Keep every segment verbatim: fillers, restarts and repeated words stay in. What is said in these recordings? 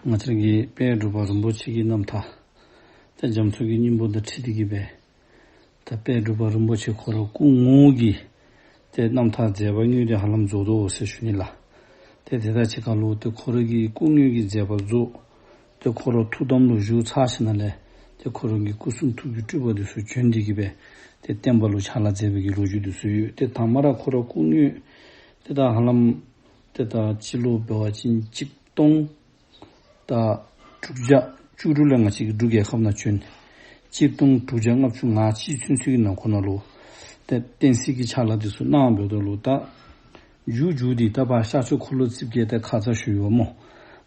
ང་བཅས་ཀྱི་དཔལ་འབྲུག་པ་རིན་པོ་ཆེ་གི་རྣམ་ཐར་ཏེ་རྒྱ་མཚོ་གི་སྙིང་པོ་དང་འཁྲིལ་ཏེ་གི་སྦེ་ད་དཔལ་འབྲུག་པ་རིན་པོ་ཆེ་ཁོ་ར་སྐུ་ངོ་གི་ཏེ་རྣམ་ཐར་མཛད་པ་དངོས་དེ་ཧ་ལམ་རྫོགས་དོ་ཟེར་ཞུ་ནི་ལགས། ཏེ་དེ་དང་གཅིག་ཁར་ལུ་ཏེ་ཁོ་ར་གི་སྐུ་དངོས་ཀྱི་མཛད་པ་རྫོགས། ཏེ་ཁོ་ར་ཐུགས་དམ་ལུ་བཞུགས་ཚར་ཞིནམ་ལས་ཏེ་ཁོ་ར་གི་སྐུ་གསུང་ཐུགས་ཀྱི་སྤྲུལ་པ་དེ་ཚུ་བྱོན་ཏེ་གི་སྦེ་ཏེ་བསྟན་པ་ལུ་ཕྱག་ལཱ་མཛད་པའི་གི་ལོ་རྒྱུས་དེ་ཚུ་ཡོད། ཏེ་དང་པ་ར་ཁོ་ར་སྐུ་དངོས་ཏེ་ད་ཧ་ལམ་ཏེ་ད་སྤྱི་ལོ་འབད་བ་ཅིན་གཅིག་སྟོང་ད་དྲུག་བརྒྱ་བཅུ་དྲུག་ལས་ང་བཅས་ཀྱི་འབྲུག་རྒྱལ་ཁབ་ནང་བྱོན། གཅིག་སྟོང་དྲུག་བརྒྱ་ལྔ་བཅུ་ང་གཅིག་ཚུན་ཚོད་ཀྱི་ནང་འཁོད་ནང་ལུ་ཏེ་བསྟན་སྲིད་ཀྱི་ཕྱག་ལཱ་དེ་ཚུ་གནང་། འབདཝ་ད་ལུ་ད་མཇུག་མཇུག་འདི་ད་ཕར་ཤར་ཕྱོགས་འཁོར་ལོ་རྩིབས་བརྒྱད་ཏེ་ཁ་ཙ་ཞུ་ཡོད་སྨོ།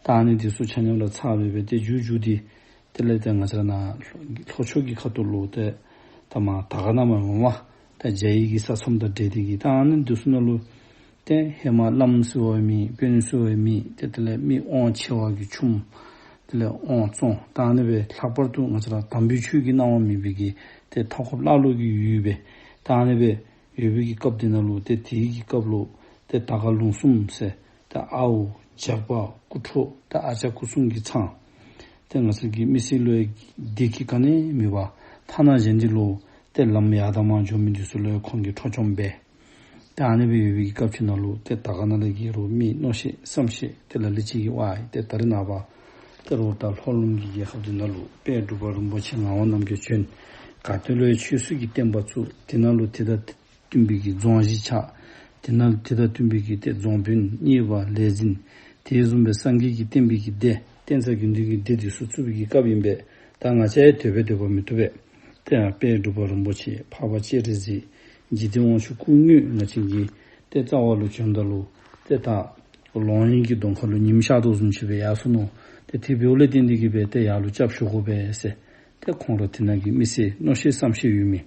ད་ཨ་ནི་དེ་ཚུ་ཆ་མཉམ་ར་ཚར་སྦེ་སྦེ་ཏེ་མཇུག་མཇུག་འདི་དེ་ལས་ཏེ་ང་བཅས་ར་ནཱ་ལྷོ་ཕྱོགས་ཀྱི་ཁ་ཐུག་ལུ་ཏེ་ད་མར་དར་དཀར་ནང་མར་འོང་བ་ད་རྒྱ་ཡི་གི་ས་མཚམས་དང་འབྲེལ་ཏེ་གི་ད་ཨ་ནི་དེ་ཚུ་ནང་ལུ་ཏེ་ཧེ་མ་བླམ་ཟེར་བའི་མི་དཔོན་ཟེར་བའི་མི་ཏེ་དེ་ལས་མི་དབང་ཆེ་བ་གི་ཆུང་དེ་ལས་དབང་བཙོང་ད་ཨ་ནི་སྦེ་ལྷག་པར་དུ་ང་བཅས་ར་དམ་པའི་ཆོས་ཀྱི་སྣང་བ་མེད་པའི་གི་ཏེ་མཐའ་འཁོབ་ཀླ་ཀློ་གི་ཡུལ་སྦེ་ད་ཨ་ནི་སྦེ་ཡོད་པའི་གི་སྐབས་དེ་ནང་ལུ་ཏེ་དེའི་གི་སྐབས་ལུ་ཏེ་དར་དཀར་ལུང་གསུམ་ཟེར་ཏེ་ཨའུ་ཇག་པ་སྐུ་ཁྲོ་ཏེ་ཨ་ཅག་སྐུ་གསུམ་གྱི་ཚང་ཏེ་ང་བཅས་ཀྱི་མི་སེར་ལུ་ཡང་བདེ་སྐྱིད་ག་ནི་མེད་པར་ཐ་ན་གཞན་འདི་ལུ་ཏེ་ལམ་ཡར་དང་མར་འགྱོ་མི་འདི་ཚུ་ལུ་ཡང་ཁོང་གིས་འཕྲོག་བཅོམ་འབད། ཏེ་ཨ་ནི་སྦེ་ཡོད་པའི་གི་སྐབས་ཅིག་ནང་ལུ་ཏེ་དར་དཀར་ནང་ལས་ཀྱི་རུང་མི་མནོ་ཤེས་བསམ་ཤེས་ཏེ་ལ་ལུ་ཅིག་གིས་ཝའི་ཏེ་ད་རེས་ནངས་པ་ཏེ་རུང་ད་ལྷོ་ལུང་གི་རྒྱལ་ཁབ་འདི་ནང་ལུ་དཔལ་འབྲུག་པ་རིན་པོ་ཆེ་ངག་དབང་རྣམ་རྒྱལ་བྱོན། ག་ཏེ་ལུ་ཡང་ཆོས་སྲིད་ཀྱི་བསྟན་པ་བཙུགས། དེ་ནང་ལུ་དེ་དང་བསྟུན་པའི་གི་རྫོང་གཞི་ཆགས། དེ་ནང་དེ་དང་བསྟུན་པའི་གི་ཏེ་རྫོང་དཔོན་གཉེར་པ་ལས་འཛིན་དེ་བཟུམ་སྦེ་སངས་རྒྱས་ཀྱི་བསྟན་པའི་གི་སྡེ་བསྟན་རྩ་དགེ་འདུན་གྱི་སྡེ་འདི་ཚུ་བཙུགས་པའི་གི་སྐབས་ཨིན་པས། ད་ང་བཅས་ཡང་སྡོད་པས་སྡོད་པ་མི་བཏུབ་པས། ཏེ་ཡང་དཔལ་འབྲུག་པ་རིན་པོ་ཆེ་འཕགས་པ་སྤྱན་རས་གཟིགས་འཇིག་རྟེན་དབང་ཕྱུག་སྐུ་དངོས་ང་བཅས་ཀྱི་ཏེ་རྩ་བ་ལུ་བྱོནམ་ད་ལུ་ཏེ་ད་ལོང་བའི་གི་གདོང་ཁ་ལུ་ཉིམ་ཤར་དོ་བཟུམ་ཅིག་སྦེ་ཡར་སོ་ནུག། ཏེ་དེ་འབདཝ་ལས་བརྟེན་ཏེ་གི་སྦེ་ཏེ་ཡར་ལུ་སྐྱབས་ཞུ་དགོ་པས་ཟེར། ཏེ་ཁོང་ར་དེ་ནང་གི་མི་སེར་མནོ་ཤེས་བསམ་ཤེས་ཡོད་མི་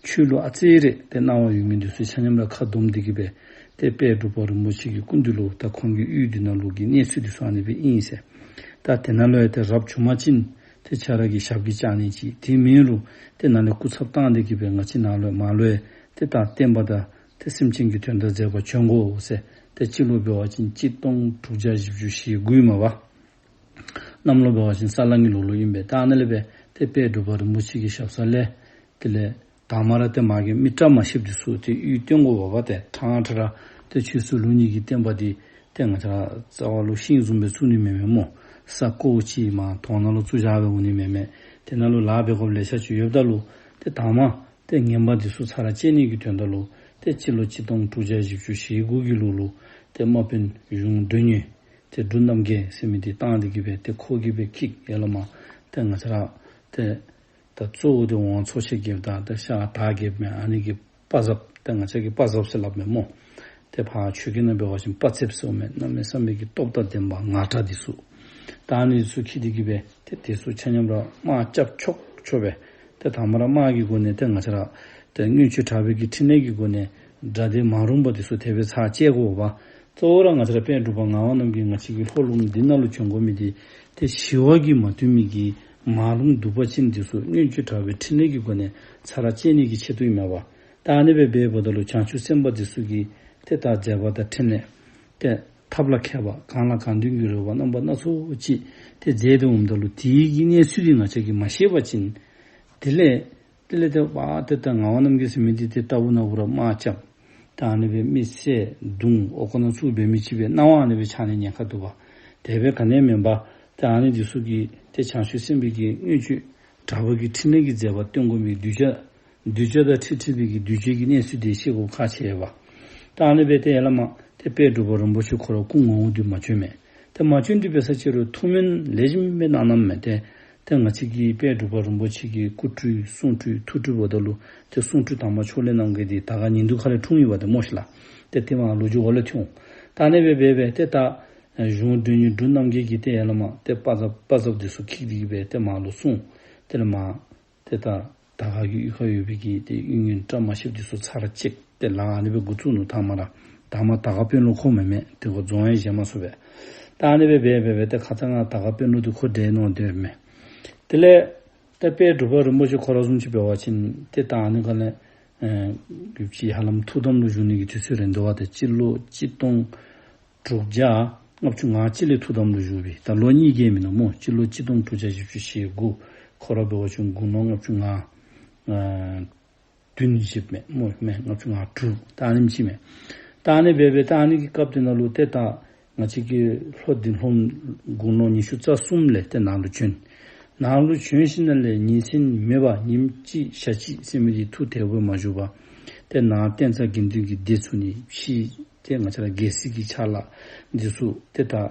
ཆོས་ལུ་ཨ་ཙི་རེ་ཏེ་སྣང་བ་ཡོད་མི་འདི་ཚུ་ཆ་མཉམ་ར་ཁ་བསྡོམས་ཏེ་གི་སྦེ་ཏེ་དཔལ་འབྲུག་པ་རིན་པོ་ཆེ་གི་སྐུ་མདུན་ལུ་ད་ཁོང་གི་གཡུས་འདི་ནང་ལུ་གི་གནས་ཚུལ་འདི་ཚུ་ཨ་ནི་སྦེ་ཨིན་ཟེར། ད་དེ་ནང་ལུ་ཡང་ཏེ་རབ་བྱུང་པ་ཅིན་ཏེ་ཁྱོད་ར་གི་ཞབས་ཀྱིས་བཅགས་ནི་ཅིག། དེ་མེན་རུང་ཏེ་ནཱ་ལས་སྐུ་ཚབ་བཏང་སྟེ་གི་སྦེ་ང་བཅས་ནཱ་ལུ་མར་ལུ་ཡང་ཏེ་ད་བསྟན་པ་དང་ཏེ་སེམས་ཅན་གྱི་དོན་དག་མཛད་པར་བྱོན་དགོ་ཟེར། ཏེ་སྤྱི་ལོ་འབད་བ་ཅིན་གཅིག་སྟོང་དྲུག་བརྒྱ་བཞི་བཅུ་ཞེ་དགུ་ཨིན་མས་པ། གནམ་ལོ་འབད་བ་ཅིན་ས་གླང་གི་ལོ་ལུ་ཨིན་པས། ད་ཨ་ནཱ་ལས་སྦེ་ཏེ་དཔལ་འབྲུག་པ་རིན་པོ་ཆེ་གི་ཞབས་ས་ལས་དེ་ལས་དང་པ་ར་ཏེ་མ་གི་མི་བཀྲ་མ་ཤིསཔ་འདི་ཚུ་ཏེ་གཡུས་སྟོན་དགོ་པས་པ། ཏེ་ཕྲང་ཕྲང་ར་ཏེ་ཆོས་སྲིད་ལུགས་གཉིས་ཀྱི་བསྟན་པ་འདི་ཏེ་ང་བཅས་ར་རྩ་བ་ལུ་ཤིང་བཟུམ་སྦེ་བཙུགས་ནི་མེན་མས་སྨོ། ས་བརྐོ་ཅིག་མར་དོང་ནང་ལུ་བཙུགས་བཞག་སྦེ་འོང་ནི་མེན་མས། དེ་ནང་ལུ་ལཱ་འབད་དགོཔ་ལེ་ཤ་ཅིག་ཡོདཔ་ད་ལུ་ཏེ་དང་པ་ཏེ་ངན་པ་འདི་ཚུ་ཚར་བཅད་ནི་གི་དོན་དག་ལུ་ཏེ་སྤྱི་ལོ་གཅིག་སྟོང་དྲུག་བརྒྱ་བཞི་བཅུ་ཞེ་དགུ་གི་ལོ་ལུ་ཏེ་དམག་དཔོན་གཞུང་མགྲོན་གཉེར་ཏེ་འབྲུག་རྣམ་རྒྱལ་ཟེར་མི་འདི་བཏང་སྟེ་གི་སྦེ་ཏེ་ཁོ་གིས་སྦེ་འཁྱིད་ཡར་ལས་མར་ཏེ་ང་བཅས་ར་ཏེ་ད་གཙོ་བོ་ཏེ་ཝང་ཚོ་ཆེན་རྒྱལཔོ་དང་ཏེ་ཤར་དར་རྒྱལཔོ་མས། ཨ་ནི་གི་དཔའ་མཛངསཔ་ཏེ་ང་བཅས་ཀྱིས་དཔའ་མཛངསཔ་ཟེར་སླབ་མས་སྨོ། ཏེ་ཕར་ཆོས་སྐད་ནང་འབད་བ་ཅིན་དཔའ་མཛངསཔ་ཟེརཝ་མས། གནམ་མེད་ས་མེད་ཀྱི་སྟོབས་དང་ལྡན་པ་ངར་དྲགས་འདི་ཚུ། ད་ཨ་ནི་ཚུ་འཁྱིད་དེ་གི་སྦེ་ཏེ་དེ་ཚུ་ཆ་མཉམ་ར་དམག་རྐྱབ་ཆོག་ཆོག་སྦེ་ཏེ་དང་པ་ར་དམག་གི་སྒོ་ནས་ཏེ་ང་བཅས་ར་ཏེ་མངོན་སྤྱོད་དྲག་པོའི་གི་ཕྲིན་ལས་ཀྱི་སྒོ་ནས་དགྲ་སྡེ་མ་རུངས་པ་འདི་ཚུ་དེ་སྦེ་ཚར་བཅད་དགོ་པས། གཙོ་བོ་ར་ང་བཅས་ར་དཔལ་འབྲུག་པ་ངག་དབང་རྣམ་རྒྱལ་ང་བཅས་ཀྱི་ལྷོ་ལུངམ་འདི་ནང་ལུ་བྱོན་དགོ་མི་འདི་ཏེ་ཞི་བ་གིས་མ་བཏུལ་མི་གི་མ་རུངས་གདུག་པ་ཅན་འདི་ཚུ་མངོན་སྤྱོད་དྲག་པོའི་ཕྲིན་ལས་ཀྱི་སྒོ་ནས་ཚར་བཅད་ནི་གི་ཆེད་དུ་ཨིན་མས་པ། ད་ཨ་ནི་སྦེ་འབདཝ་ད་ལུ་བྱང་ཆུབ་སེམས་དཔའ་འདི་ཚུ་གིས་ཏེ་ད་མཛད་པ་དང་ཕྲིན་ལས་ཏེ་ཐབས་ལ་མཁས་པ་གང་ལ་གང་འདུལ་གྱི་རོལ་པ་རྣམ་པ་སྣ་ཚོགས་ཅིག་ཏེ་མཛད་དེ་འོངམ་ད་ལུ་དེའི་གི་གནས་ཚུལ་འདི་ང་བཅས་ཀྱིས་མ་ཤེས་པ་ཅིན་དེ་ལས་དེ་ལས་ཏེ་པ་ཏེ་ད་ངག་དབང་རྣམ་རྒྱལ་ཟེར་མི་འདི་ཏེ་ལྟ་བུ་ན་འུ་ར་དམག་རྐྱབ། ད་ཨ་ནི་སྦེ་མི་བསད་རྡུང་འོག་ཁང་ནང་བཙུགས་འབད་མི་ཅིག་སྦེ་སྣང་བ་ཨ་ནི་སྦེ་ཆགས་ནི་ཉེན་ཁ་འདུག་པ། དེ་སྦེ་ག་ནི་མེན་པར་ཏེ་ཨ་ནི་འདི་ཚུ་གིས་ཏེ་བྱང་ཆུབ་སེམས་དཔའི་གི་མངོན་སྤྱོད་དྲག་པོའི་གི་ཕྲིན་ལས་ཀྱི་མཛད་པ་སྟོན་དགོ་མི་གདུལ་བྱ་གདུལ་བྱ་དང་འཁྲིལ་འཁྲིལ་བའི་གི་གདུལ་བྱའི་གི་གནས་ཚུལ་འདི་ཤེས་དགོཔ་ཁག་ཆེ་བས་པ། ད་ཨ་ནི་སྦེ་ཏེ་ཡར་ལས་མར་ཏེ་དཔལ་འབྲུག་པ་རིན་པོ་ཆེ་ཁོ་ར་སྐུ་ངོ་བོ་འདི་མ་བྱོན་མས། ཏེ་མ་བྱོན་ཏེ་འབད་ས་ཅིག་རུང་ཐུགས་སྨོན་ལེགས་ཤོམ་སྦེ་གནང་གནངམ་མས། ཏེ་ཏེ་ང་བཅས་ཀྱི་དཔལ་འབྲུག་པ་རིན་པོ་ཆེ་གི་སྐུ་སྤྲུལ་གསུང་སྤྲུལ་ཐུགས་སྤྲུལ་འབདཝ་ད་ལུ་ཏེ་གསུང་སྤྲུལ་དང་པ་ཕྱོགས་ལས་གནང་མཁན་འདི་དར་དཀར་ཉིན་དུ་ཁ་ལས་འཁྲུངས་ཡོདཔ་འདི་སྨོ་ཤིག་ལགས། ཏེ་ཏེ་མར་ལོ་རྒྱུས་འོག་ལས་ཐོན་འོང་། ད་ཨ་ནི་སྦེ་འབད་འབད་ཏེ་ད་གཞུང་མགྲོན་གཉེར་འབྲུག་རྣམ་རྒྱལ་གྱིས་ཏེ་ཡར་ལས་མར་ཏེ་དཔའ་མཛངསཔ་དཔའ་མཛངསཔ་འདི་ཚུ་འཁྱིད་དེ་གི་སྦེ་ཏེ་མར་ལུ་སོང་། དེ་ལས་མར་ཏེ་ད་དར་དཀར་གྱི་གཡུས་ཁར་ཡོད་པའི་གི་ཏེ་གཡུལ་ངན་བཀྲ་མ་ཤིསཔ་འདི་ཚུ་ཚར་བཅད། ཏེ་ལཱ་ཨ་ནི་སྦེ་འགོ་བཙུགས་ནུག། དང་པ་ར་དང་པ་དར་དཀར་དཔོན་སློབ་ཁོ་མེན་མས། ཏེ་ཁོ་རྫོང་ཡང་བཞེངས་མ་ཚུགས་པས། ད་ཨ་ནི་སྦེ་འབད་འབད་འབད་ཏེ་ཁ་ཙ་ང་དར་དཀར་དཔོན་སློབ་འདི་ཁོ་བསྒྲལ་གནང་སྡོད་མས། དེ་ལས་ཏེ་དཔལ་འབྲུག་པ་རིན་པོ་ཆེ་ཁོ་ར་བཟུམ་ཅིག་འབད་བ་ཅིན་ཏེ་ད་ཨ་ནི་ག་ལས་ཨེ་ཡུདཔ་ཅིག་ཧ་ལམ་ཐུགས་དམ་ལུ་བཞུགས་ནི་གི་དུས་ཚོད་རན་འདུག་པ། ཏེ་སྤྱི་ལོ་གཅིག་སྟོང་དྲུག་བརྒྱ་ ལྔ་བཅུ་ང་གཅིག་ལས་ཐུགས་དམ་ལུ་བཞུགས་པའི་ད་ལོ་གཉིས་བརྒལ་མེན་ན་སྨོ། སྤྱི་ལོ་གཅིག་སྟོང་དྲུག་བརྒྱ་བཞི་བཅུ་ཞེ་དགུ། ཁོ་ར་འབད་བ་ཅིན་དགུང་ལོ་ལྔ་བཅུ་ང་ཨ་བདུན་བཞེསཔ་མས་སྨོ། མས། ལྔ་བཅུ་ང་དྲུག། ད་ཨ་ནེམ་ཅིག་མས། ད་ཨ་ནི་སྦེ་སྦེ་ད་ཨ་ནི་གི་སྐབས་དེ་ནང་ལུ་ཏེ་ད་ང་བཅས་ཀྱི་ལྷོ་འདི་ལྷོ་དགུང་ལོ་ཉི་ཤུ་རྩ་གསུམ་ལས་ཏེ་ནང་ལུ་བྱོན། ནང་ལུ་བྱོན་ཞིནམ་ལས་ཉིན་མཚན་མེད་པར་ཉིནམ་གཅིག་ཞག་གཅིག་ཟེར་མི་འདི་ཐུགས་དལ་པོ་མ་བཞུགས་པར་ཏེ་ནང་བསྟན་རྩ་དགེ་འདུན་གྱི་སྡེ་ཚུ་ནི་ཕྱི་ཏེ་ང་བཅས་ར་རྒྱལ་སྲིད་ཀྱི་ཕྱག་ལཱ་འདི་ཚུ་ཏེ་ད་ཨ་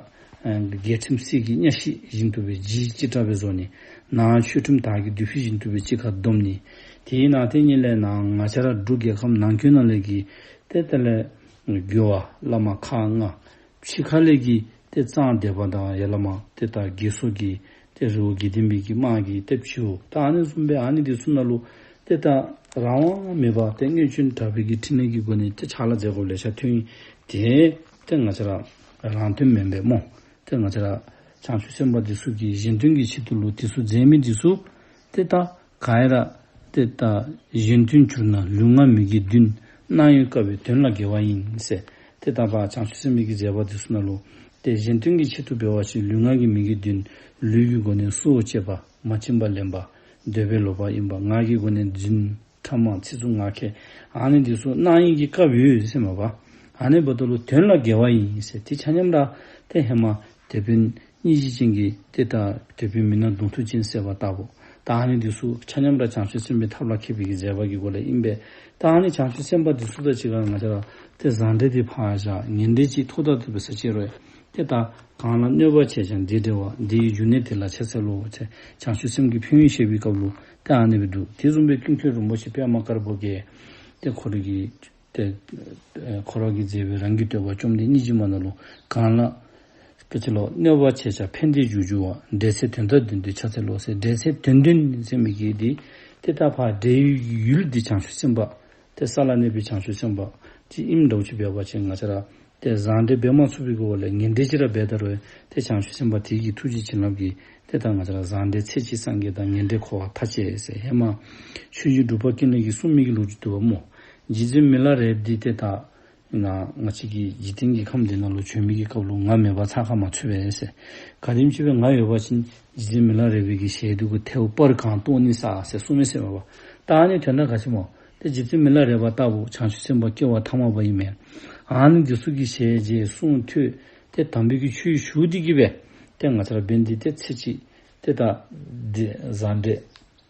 རྒྱལ་ཁྲིམས་གསེར་གྱི་གཉའ་ཤིང་བཞིན་དུ་སྦེ་ལྗིད་ཅིག་དྲག་སྦེ་བཟོ་ནི། ནང་ཆོས་ཁྲིམས་དར་གྱི་མདུད་ཕུད་བཞིན་དུ་སྦེ་གཅིག་ཁར་བསྡོམས་ནི། དེའི་ནང་དེ་ཉིད་ལས་ནང་ང་བཅས་ར་འབྲུག་རྒྱལ་ཁབ་ནང་ཁུལ་ནང་ལས་ཀྱི་ཏེ་དེ་ལས་རྒོལ་བ་བླ་མ་ཁག་ལྔ། ཕྱི་ཁ་ལས་ཀྱི་ཏེ་གཙང་སྡེ་པ་དང་ཡ་བླ་མ་ཏེ་ད་དགེ་སོག་གི་ཏེ་རི་བོ་དགེ་ལྡན་པའི་གི་དམག་གི་ཏེ་བྱིའུ་ད་ཨ་ནི་བཟུམ་སྦེ་ཨ་ནི་འདི་ཚུ་ནང་ལུ་ཏེ་ད་རང་དབང་མེད་པར་ཏེ་མངོན་སྤྱོད་དྲག་པོའི་གི་ཕྲིན་ལས་ཀྱི་སྒོ་ནས་ཏེ་ཕྱག་ལཱ་མཛད་དགོཔ་ལེ་ཤ་ཐོན་ཡི། ཏེ་ཏེ་ང་བཅས་ར་རང་དོན་མེན་པས་སྨོ། ཏེ་ང་བཅས་ར་བྱང་ཆུབ་སེམས་དཔའ་འདི་ཚུ་གི་གཞན་དོན་གྱི་ཆེད་དུ་ལུ་འདི་ཚུ་མཛད་མི་འདི་ཚུ་ཏེ་ད་ག་ཡ་ར་ཏེ་ད་གཞན་དོན་གྱུར་ན་ལུས་ངག་མི་དགེ་བདུན། སྣང་ཡུལ་དཀར་པོའི་དོན་ལ་དགེ་བ་ཡིན་ཟེར། ཏེ་ད་ཕར་བྱང་ཆུབ་སེམས་དཔའི་གི་མཛད་པ་འདི་ཚུ་ནང་ལུ་ཏེ་གཞན་དོན་གྱི་ཆེད་དུ་འབད་བ་ཅིན་ལུས་ངག་གི་མི་དགེ་བདུན། ལུས་ཀྱི་སྒོ་ནས་སྲོག་བཅད་པ། མ་བྱིན་པ་ལེན་པ། འདོད་པས་ལོག་པར་གཡེམ་པ། ངག་གི་སྒོ་ནས་རྫུན། ཕྲ་མ། ཚིག་རྩུབ་ངག་འཁྱལ། ཨ་ནི་འདི་ཚུ་སྣང་ཡུལ་གྱི་དཀར་པོའི་ཟེར་མས་པ། ཨ་ནི་འབདཝ་ད་ལུ་དོན་ལ་དགེ་བ་ཡིན་ཟེར། ཏེ་ཆ་མཉམ་ར་ཏེ་ཧེ་མ་དེད་དཔོན་སྙིང་རྗེ་ཅན་གྱིས་ཏེ་ད་དེད་དཔོན་མི་ནག་གདོང་ཐུག་ཅན་བསད་པ་ལྟ་བུ། ད་ཨ་ནི་འདི་ཚུ་ཆ་མཉམ་ར་བྱང་ཆུབ་སེམས་དཔའི་ཐབས་ལ་མཁས་པའི་གི་མཛད་པ་གི་སྒོ་ལས་ཨིན་པས། ད་ཨ་ནི་བྱང་ཆུབ་སེམས་དཔའ་འདི་ཚུ་དང་གཅིག་ཁར་ང་བཅས་ར་ཏེ་བཟང་འབྲེལ་འདི་ཕར་བཞག། ངན་འབྲེལ་ཅིག་ཐོག་མཐའ་བར་གསུམ་དུ་བྱེད་རུང་ཏེ་ད་གང་ལ་གནོད་པ་བྱས་ཀྱང་བདེ་འབྲེལ་བ། དེ་ཡི་འབྱུང་གནས་དེ་ལ་ཕྱག་འཚལ་ལོ་ཟེར། བྱང་ཆུབ་སེམས་ཀྱི་ཕན་ཡོན་བཤད་པའི་སྐབས་ལུ་ཏེ་ཨ་ནི་སྦེ་འདུག། དེ་བཟུམ་སྦེ་ཀུན་མཁྱེན་རིན་པོ་ཆེ་པདྨ་དཀར་པོ་གིས་ཏེ་ཁོ་རའི་གི་ཏེ་ཨེ་ཁོ་ར་གིས་མཛད་པའི་རང་གི་བསྟོད་པ་བཅོམ་ལྡན་སྙིང་རྗེ་མ་ནང་ལུ་གང་ལ་ག་ཅི་ལོ་གནོད་པ་བྱས་ཀྱང་ཕན་བདེའི་རྒྱུར་འགྱུར་བ། འབྲེལ་ཚད་དོན་དང་ལྡན་དུས་ཕྱག་འཚལ་ལོ་ཟེར། འབྲེལ་ཚད་དོན་ལྡན་ཟེར་མི་གི་འདི་ཏེ་ད་ཕར་འབྲེལ་ཡུལ་འདི་བྱང་ཆུབ་སེམས་དཔའ་ཏེ་ས་ལ་གནས་པའི་བྱང་ཆུབ་སེམས་དཔའ་ཅིག་ཨིནམ་འདྲཝ་ཅིག་འབད་བ་ཅིན་ང་བཅས་ར་ཏེ་བཟང་འབྲེལ་འབད་མ་ཚུགས་པའི་སྒོ་ལས་ངན་འབྲེལ་ཅིག་ར་འབད་ད་རུང་ཏེ་བྱང་ཆུབ་སེམས་དཔའ་དེ་གི་ཐུགས་རྗེ་བྱིན་རླབས་ཀྱིས་ཏེ་ད་ང་བཅས་ར་བཟང་འབྲེལ་ཚེ་གཅིག་སངས་རྒྱས་དང་ངན་འབྲེལ་འཁོར་བ་མཐའ་ཅན་ཟེར། ཧེ་མ་ཆོས་རྗེ་འབྲུག་པ་ཀུན་ལེགས་ཀྱིས་གསུངས་མི་གི་ལོ་རྒྱུས་འདུག་པ་སྨོ། རྗེ་བཙུན་མི་ལ་རས་པ་འདི་ཏེ་ད་ན་ང་བཅས་ཀྱི་འཇིག་རྟེན་གྱི་ཁམས་འདི་ནང་ལུ་བྱོན་མི་གི་སྐབས་ལུ་ང་མེད་པར་ཚ་ཁ་མ་ཚུད་པས་ཟེར། ག་དེམ་ཅིག་སྦེ་ང་ཡོད་པ་ཅིན་རྗེ་བཙུན་མི་ལ་རས་པའི་གི་ཞལ་དུ་གུ་ཐལཝ་སྤར་གང་གཏོར་ནི་ས་ཟེར་གསུངས་མི་ཟེར་མས་པ། ད་ཨ་ནི་དོན་དག་ག་ཅི་སྨོ། ཏེ་རྗེ་བཙུན་མི་ལ་རས་པ་ལྟ་བུ་བྱང་ཆུབ་སེམས་དཔའ་སྐྱེ་བ་ཐ་མ་པ་ཨིན་མས། ཨ་ནི་འདི་ཚུ་གི་ཞལ་མཇལ་གསུང་ཐོས་ཏེ་དམ་པའི་གི་ཆོས་ཞུ་སྟེ་གི་སྦེ་ཏེ་ང་བཅས་ར་འབད་ནི་འདི་ཏེ་ཚེ་གཅིག་ཏེ་ད་འདི་བཟང་འབྲེལ་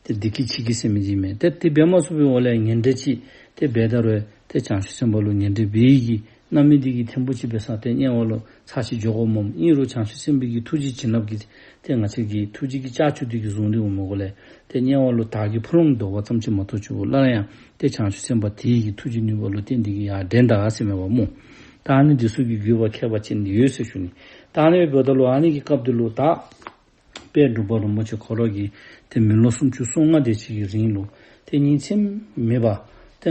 ཏེ་བདེ་སྐྱིད་ཆིག་སྐྱིད་ཟེར་མི་འདི་མས། ཏེ་དེ་འབད་མ་ཚུགས་པའི་འོག་ལས་ངན་འབྲེལ་ཅིག་ཏེ་འབད་ད་རུང་ཏེ་བྱང་ཆུབ་སེམས་དཔའ་ལུ་ངན་འབྲེལ་འབད་ཡི་གི་རྣམ་སྨིན་འདི་གིས་ཐེམ་པོ་ཅིག་འབད་ས་ཏེ་དམྱལ་བ་ལུ་ཚར་གཅིག་འགྱོ་དགོཔ་སྨོ། ཨིན་རུང་བྱང་ཆུབ་སེམས་དཔའི་གི་ཐུགས་རྗེ་བྱིན་རླབས་ཀྱིས་ཏེ་ང་བཅས་ཀྱི་ཐུགས་རྗེ་གི་ལྕགས་ཀྱུ་འདི་གིས་བཟུང་སྟེ་འོང་མི་སྒོ་ལས་ཏེ་དམྱལ་བ་ལུ་དར་གྱི་ཕུ་ལུང་བཟློག་པ་ཙམ་ཅིག་མ་གཏོགས་ཆུ་བོ་སླར་ཡང་ཏེ་བྱང་ཆུབ་སེམས་དཔའ་དེ་གི་ཐུགས་རྗེ་ནུས་པ་ལུ་བརྟེན་ཏེ་གི་ཡར་འདྲེན་ད་ཟེར་མས་པ་སྨོ། ད་ཨ་ནི་འདི་ཚུ་གི་དགོས་པ་ཁྱད་པར་ཅན་འདི་ཡོད་ཟེར་ཞུ་ནི། ད་ཨ་ནི་འབདཝ་ད་ལུ་ཨ་ནི་གི་སྐབས་འདི་ལུ་ད་དཔལ་འབྲུག་པ་རིན་པོ་ཆེ་ཁོ་ར་གིས་ཏེ་མི་ལོ་སུམ་ཅུ་སོ་ལྔ་དེ་ཅིག་གི་རིང་ལུ་ཏེ་ཉིན་མཚན་མེད་པར་ཏེ་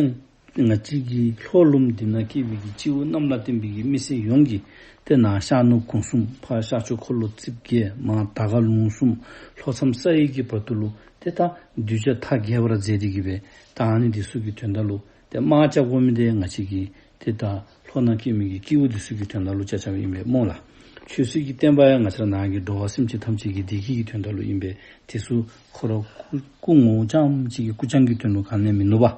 ང་བཅས་ཀྱི་ལྷོ་ལུངམ་འདི་ནང་སྐྱེས་པའི་གི་སྤྱི་བོ་གནམ་ལ་བསྟན་པའི་གི་མི་སེར་ཡོངས་ཀྱིས་ཏེ་ནཱ་ཤར་ནུབ་གུང་གསུམ་ཕར་ཤར་ཕྱོགས་འཁོར་ལོ་རྩིབས་བརྒྱད་མར་དར་དཀར་ལུང་གསུམ་ལྷོ་མཚམས་ས་ཡི་གི་བར་དུ་ལུ་ཏེ་ད་གདུལ་བྱ་མཐའ་རྒྱས་པར་མཛད་དེ་གི་སྦེ་ད་ཨ་ནི་འདི་ཚུ་གི་དོན་དག་ལུ་ཏེ་དམག་རྐྱབ་དགོ་མི་འདི་ང་བཅས་ཀྱི་ཏེ་ད་ལྷོ་ནང་སྐྱེ་མི་གི་སྐྱེ་བོ་འདི་ཚུ་གི་དོན་དག་ལུ་རྐྱབ་རྐྱབ་ཨིན་པས་སྨོ་ལགས། ཆོས་སྲིད་ཀྱི་བསྟན་པ་ཡང་ང་བཅས་ར་ནང་གི་འགྲོ་བ་སེམས་ཅན་ཐམས་ཅད་ཀྱི་བདེ་སྐྱིད་ཀྱི་དོན་དག་ལུ་ཨིན་པས། དེ་ཚུ་ཁོ་ར་སྐུ་སྐུ་ངོ་བོ་རྐྱངམ་གཅིག་གི་སྐུ་རྐྱང་གི་དོན་ལུ་ག་ནི་ཡང་མིན་ནུག་པ།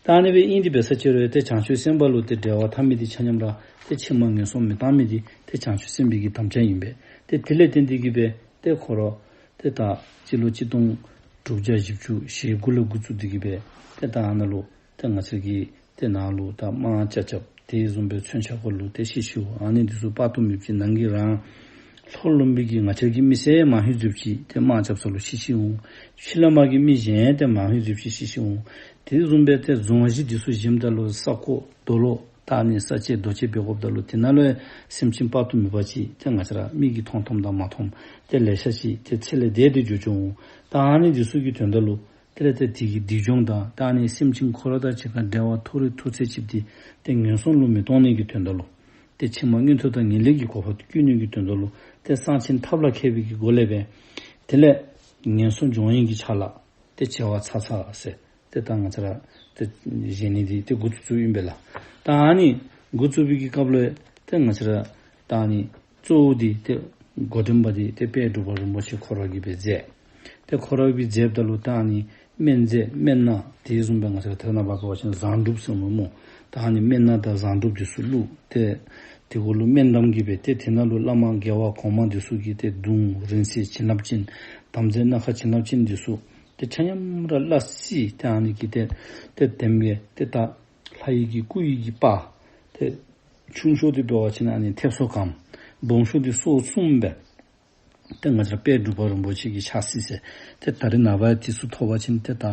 ད་ཨ་ནི་སྦེ་ཨིན་ཏེ་འབད་ས་ཅིག་རུང་ཏེ་བྱང་ཆུབ་སེམས་དཔའ་ལུ་ཏེ་འབྲེལ་བ་འཐབ་མི་འདི་ཆ་མཉམ་ར་ཏེ་ཕྱི་མ་ངན་སོང་མི་གཏང་མི་འདི་ཏེ་བྱང་ཆུབ་སེམས་དཔའི་གི་དམ་བཅའ་ཨིན་པས། ཏེ་དེ་ལས་བརྟེན་ཏེ་གི་སྦེ་ཏེ་ཁོ་ར་ཏེ་ད་སྤྱི་ལོ་གཅིག་སྟོང་དྲུག་བརྒྱ་བཞི་བཅུ་ཞེ་དགུ་ལས་འགོ་བཙུགས་ཏེ་གི་སྦེ་ཏེ་ད་ཨ་ནཱ་ལུ་ཏེ་ང་བཅས་ཀྱི་ཏེ་ནཱ་ལུ་ད་དམག་རྐྱབ་རྐྱབ་དེ་བཟུམ་སྦེ་མཚོན་ཆ་ཁོ་ལུ་ཏེ་ཤི་ཤིཝ་ཨ་ནི་འདི་ཚུ་དཔག་ཏུ་མེདཔ་ཅིག་ནང་གི་རང་ལྷོ་ལུངམ་གི་ང་བཅས་ཀྱི་མི་སེར་མང་ཤོས་ཅིག་ཏེ་དམག་རྐྱབ་ས་ལུ་ཤི་ཤིཝ་འོང་། ཕྱི་ལས་མར་གྱི་མི་གཞན་ཏེ་མང་ཤོས་ཅིག་ཤི་ཤིཝ་འོང་། དེ་བཟུམ་སྦེ་ཏེ་རྫོང་གཞི་འདི་ཚུ་བཞེངསམ་ད་ལུ་ས་རྐོ་རྡོ་སློག་བཏགས་ནི་ས་བཅད་རྡོ་བཅད་འབད་དགོཔ་ད་ལུ་དེ་ནང་ལུ་སེམས་ཅན་དཔག་ཏུ་མེད་པ་ཅིག་ཏེ་ང་བཅས་ར་མིག་གིས་མཐོང་མཐོངམ་དང་མ་མཐོངམ་ཏེ་ལེ་ཤ་ཅིག་ཏེ་ཚེ་ལས་འདས་ཏེ་འགྱོ་འགྱོཝ་འོང་། ད་ཨ་ནི་འདི་ཚུ་གི་དོན་དག་ལུ་དེ་ལས་ཏེ་དེ་གི་སྡིག་སྦྱོང་དང་ད་ཨ་ནི་སེམས་ཅན་ཁོ་ར་དང་གཅིག་ཁར་འབྲེལ་བ་ཐོགས་རེ་ཐོགས་ཚད་ཅིག་འདི་ཏེ་ངན་སོང་ལུ་མི་གཏོང་ནི་གི་དོན་དག་ལུ་ཏེ་ཕྱི་མ་མངོན་མཐོ་དང་ངེས་ལེགས་ཀྱི་གོ་འཕང་དུ་བཀོད་ནི་གི་དོན་དག་ལུ་ཏེ་གསང་ཆེན་ཐབས་ལ་མཁས་པའི་གི་སྒོ་ལས་སྦེ་དེ་ལས་ངན་སོང་སྦྱོང་བའི་གི་ཕྱག་ལཱ་ཏེ་བྱེ་བ་ཚ་ཚ་ཟེར་ཏེ་ད་ང་བཅས་ར་ཏེ་བཞེངས་ནི་འདི་ཏེ་འགོ་བཙུགས་བཙུགསཔ་ཨིན་པས་ལགས། ད་ཨ་ནི་འགོ་བཙུགས་པའི་གི་སྐབས་ལུ་ཏེ་ང་བཅས་ར་ད་ཨ་ནི་ གཙོ་བོ་འདི་ཏེ་འགོ་འདྲེན་པ་འདི་ཏེ་དཔལ་འབྲུག་པ་རིན་པོ་ཆེ་ཁོ་ར་གིས་སྦེ་མཛད། ཏེ་ཁོ་ར་གིས་མཛདཔ་ད་ལུ་ད་ཨ་ནི་སྨན་རྫས་སྨན་སྣ་དེ་བཟུམ་སྦེ་ང་བཅས་ར་ད་རེས་ནངས་པ་འབད་བ་ཅིན་བཟང་དྲུབ་ཟེར་སྨོ། ད་ཨ་ནི་སྨན་སྣ་དང་བཟང་དྲུབ་འདི་ཚུ་བླུགས་ཏེ་དེ་གུ་ལུ་སྨན་འདམ་གྱིས་སྦེ་ཏེ་དེ་ནང་ལུ་བླ་མ་རྒྱལ་བ་གོང་མ་འདི་ཚུ་གི་ཏེ་གདུང་རིང་བསྲེལ་བྱིན་རླབས་ཅན་དམ་རྫས་སྣ་ཁ་བྱིན་རླབས་ཅན་འདི་ཚུ་ཏེ་ཆ་མཉམ་ར་སླ་བསྲེ་ཏེ་ཨ་ནི་གིས་ཏེ་ཏེ་དེམ་སྦེ་ཏེ་ད་ལྷ་ཡི་གི་སྐུ་ཡི་གི་པར་ཏེ་ཆུང་ཤོས་འདི་འབད་བ་ཅིན་ཨ་ནི་མཐེབ་སོར་གང་། སྦོམ་ཤོས་འདི་སོར་གསུམ་སྦེ་ཏེ་ང་བཅས་ར་དཔལ་འབྲུག་པ་རིན་པོ་ཆེ་གི་ཕྱག་སྲིད་ཟེར། ཏེ་ད་རེས་ནངས་པ་དེ་ཚུ་ཐོབ་པ་ཅིན་ཏེ་ད་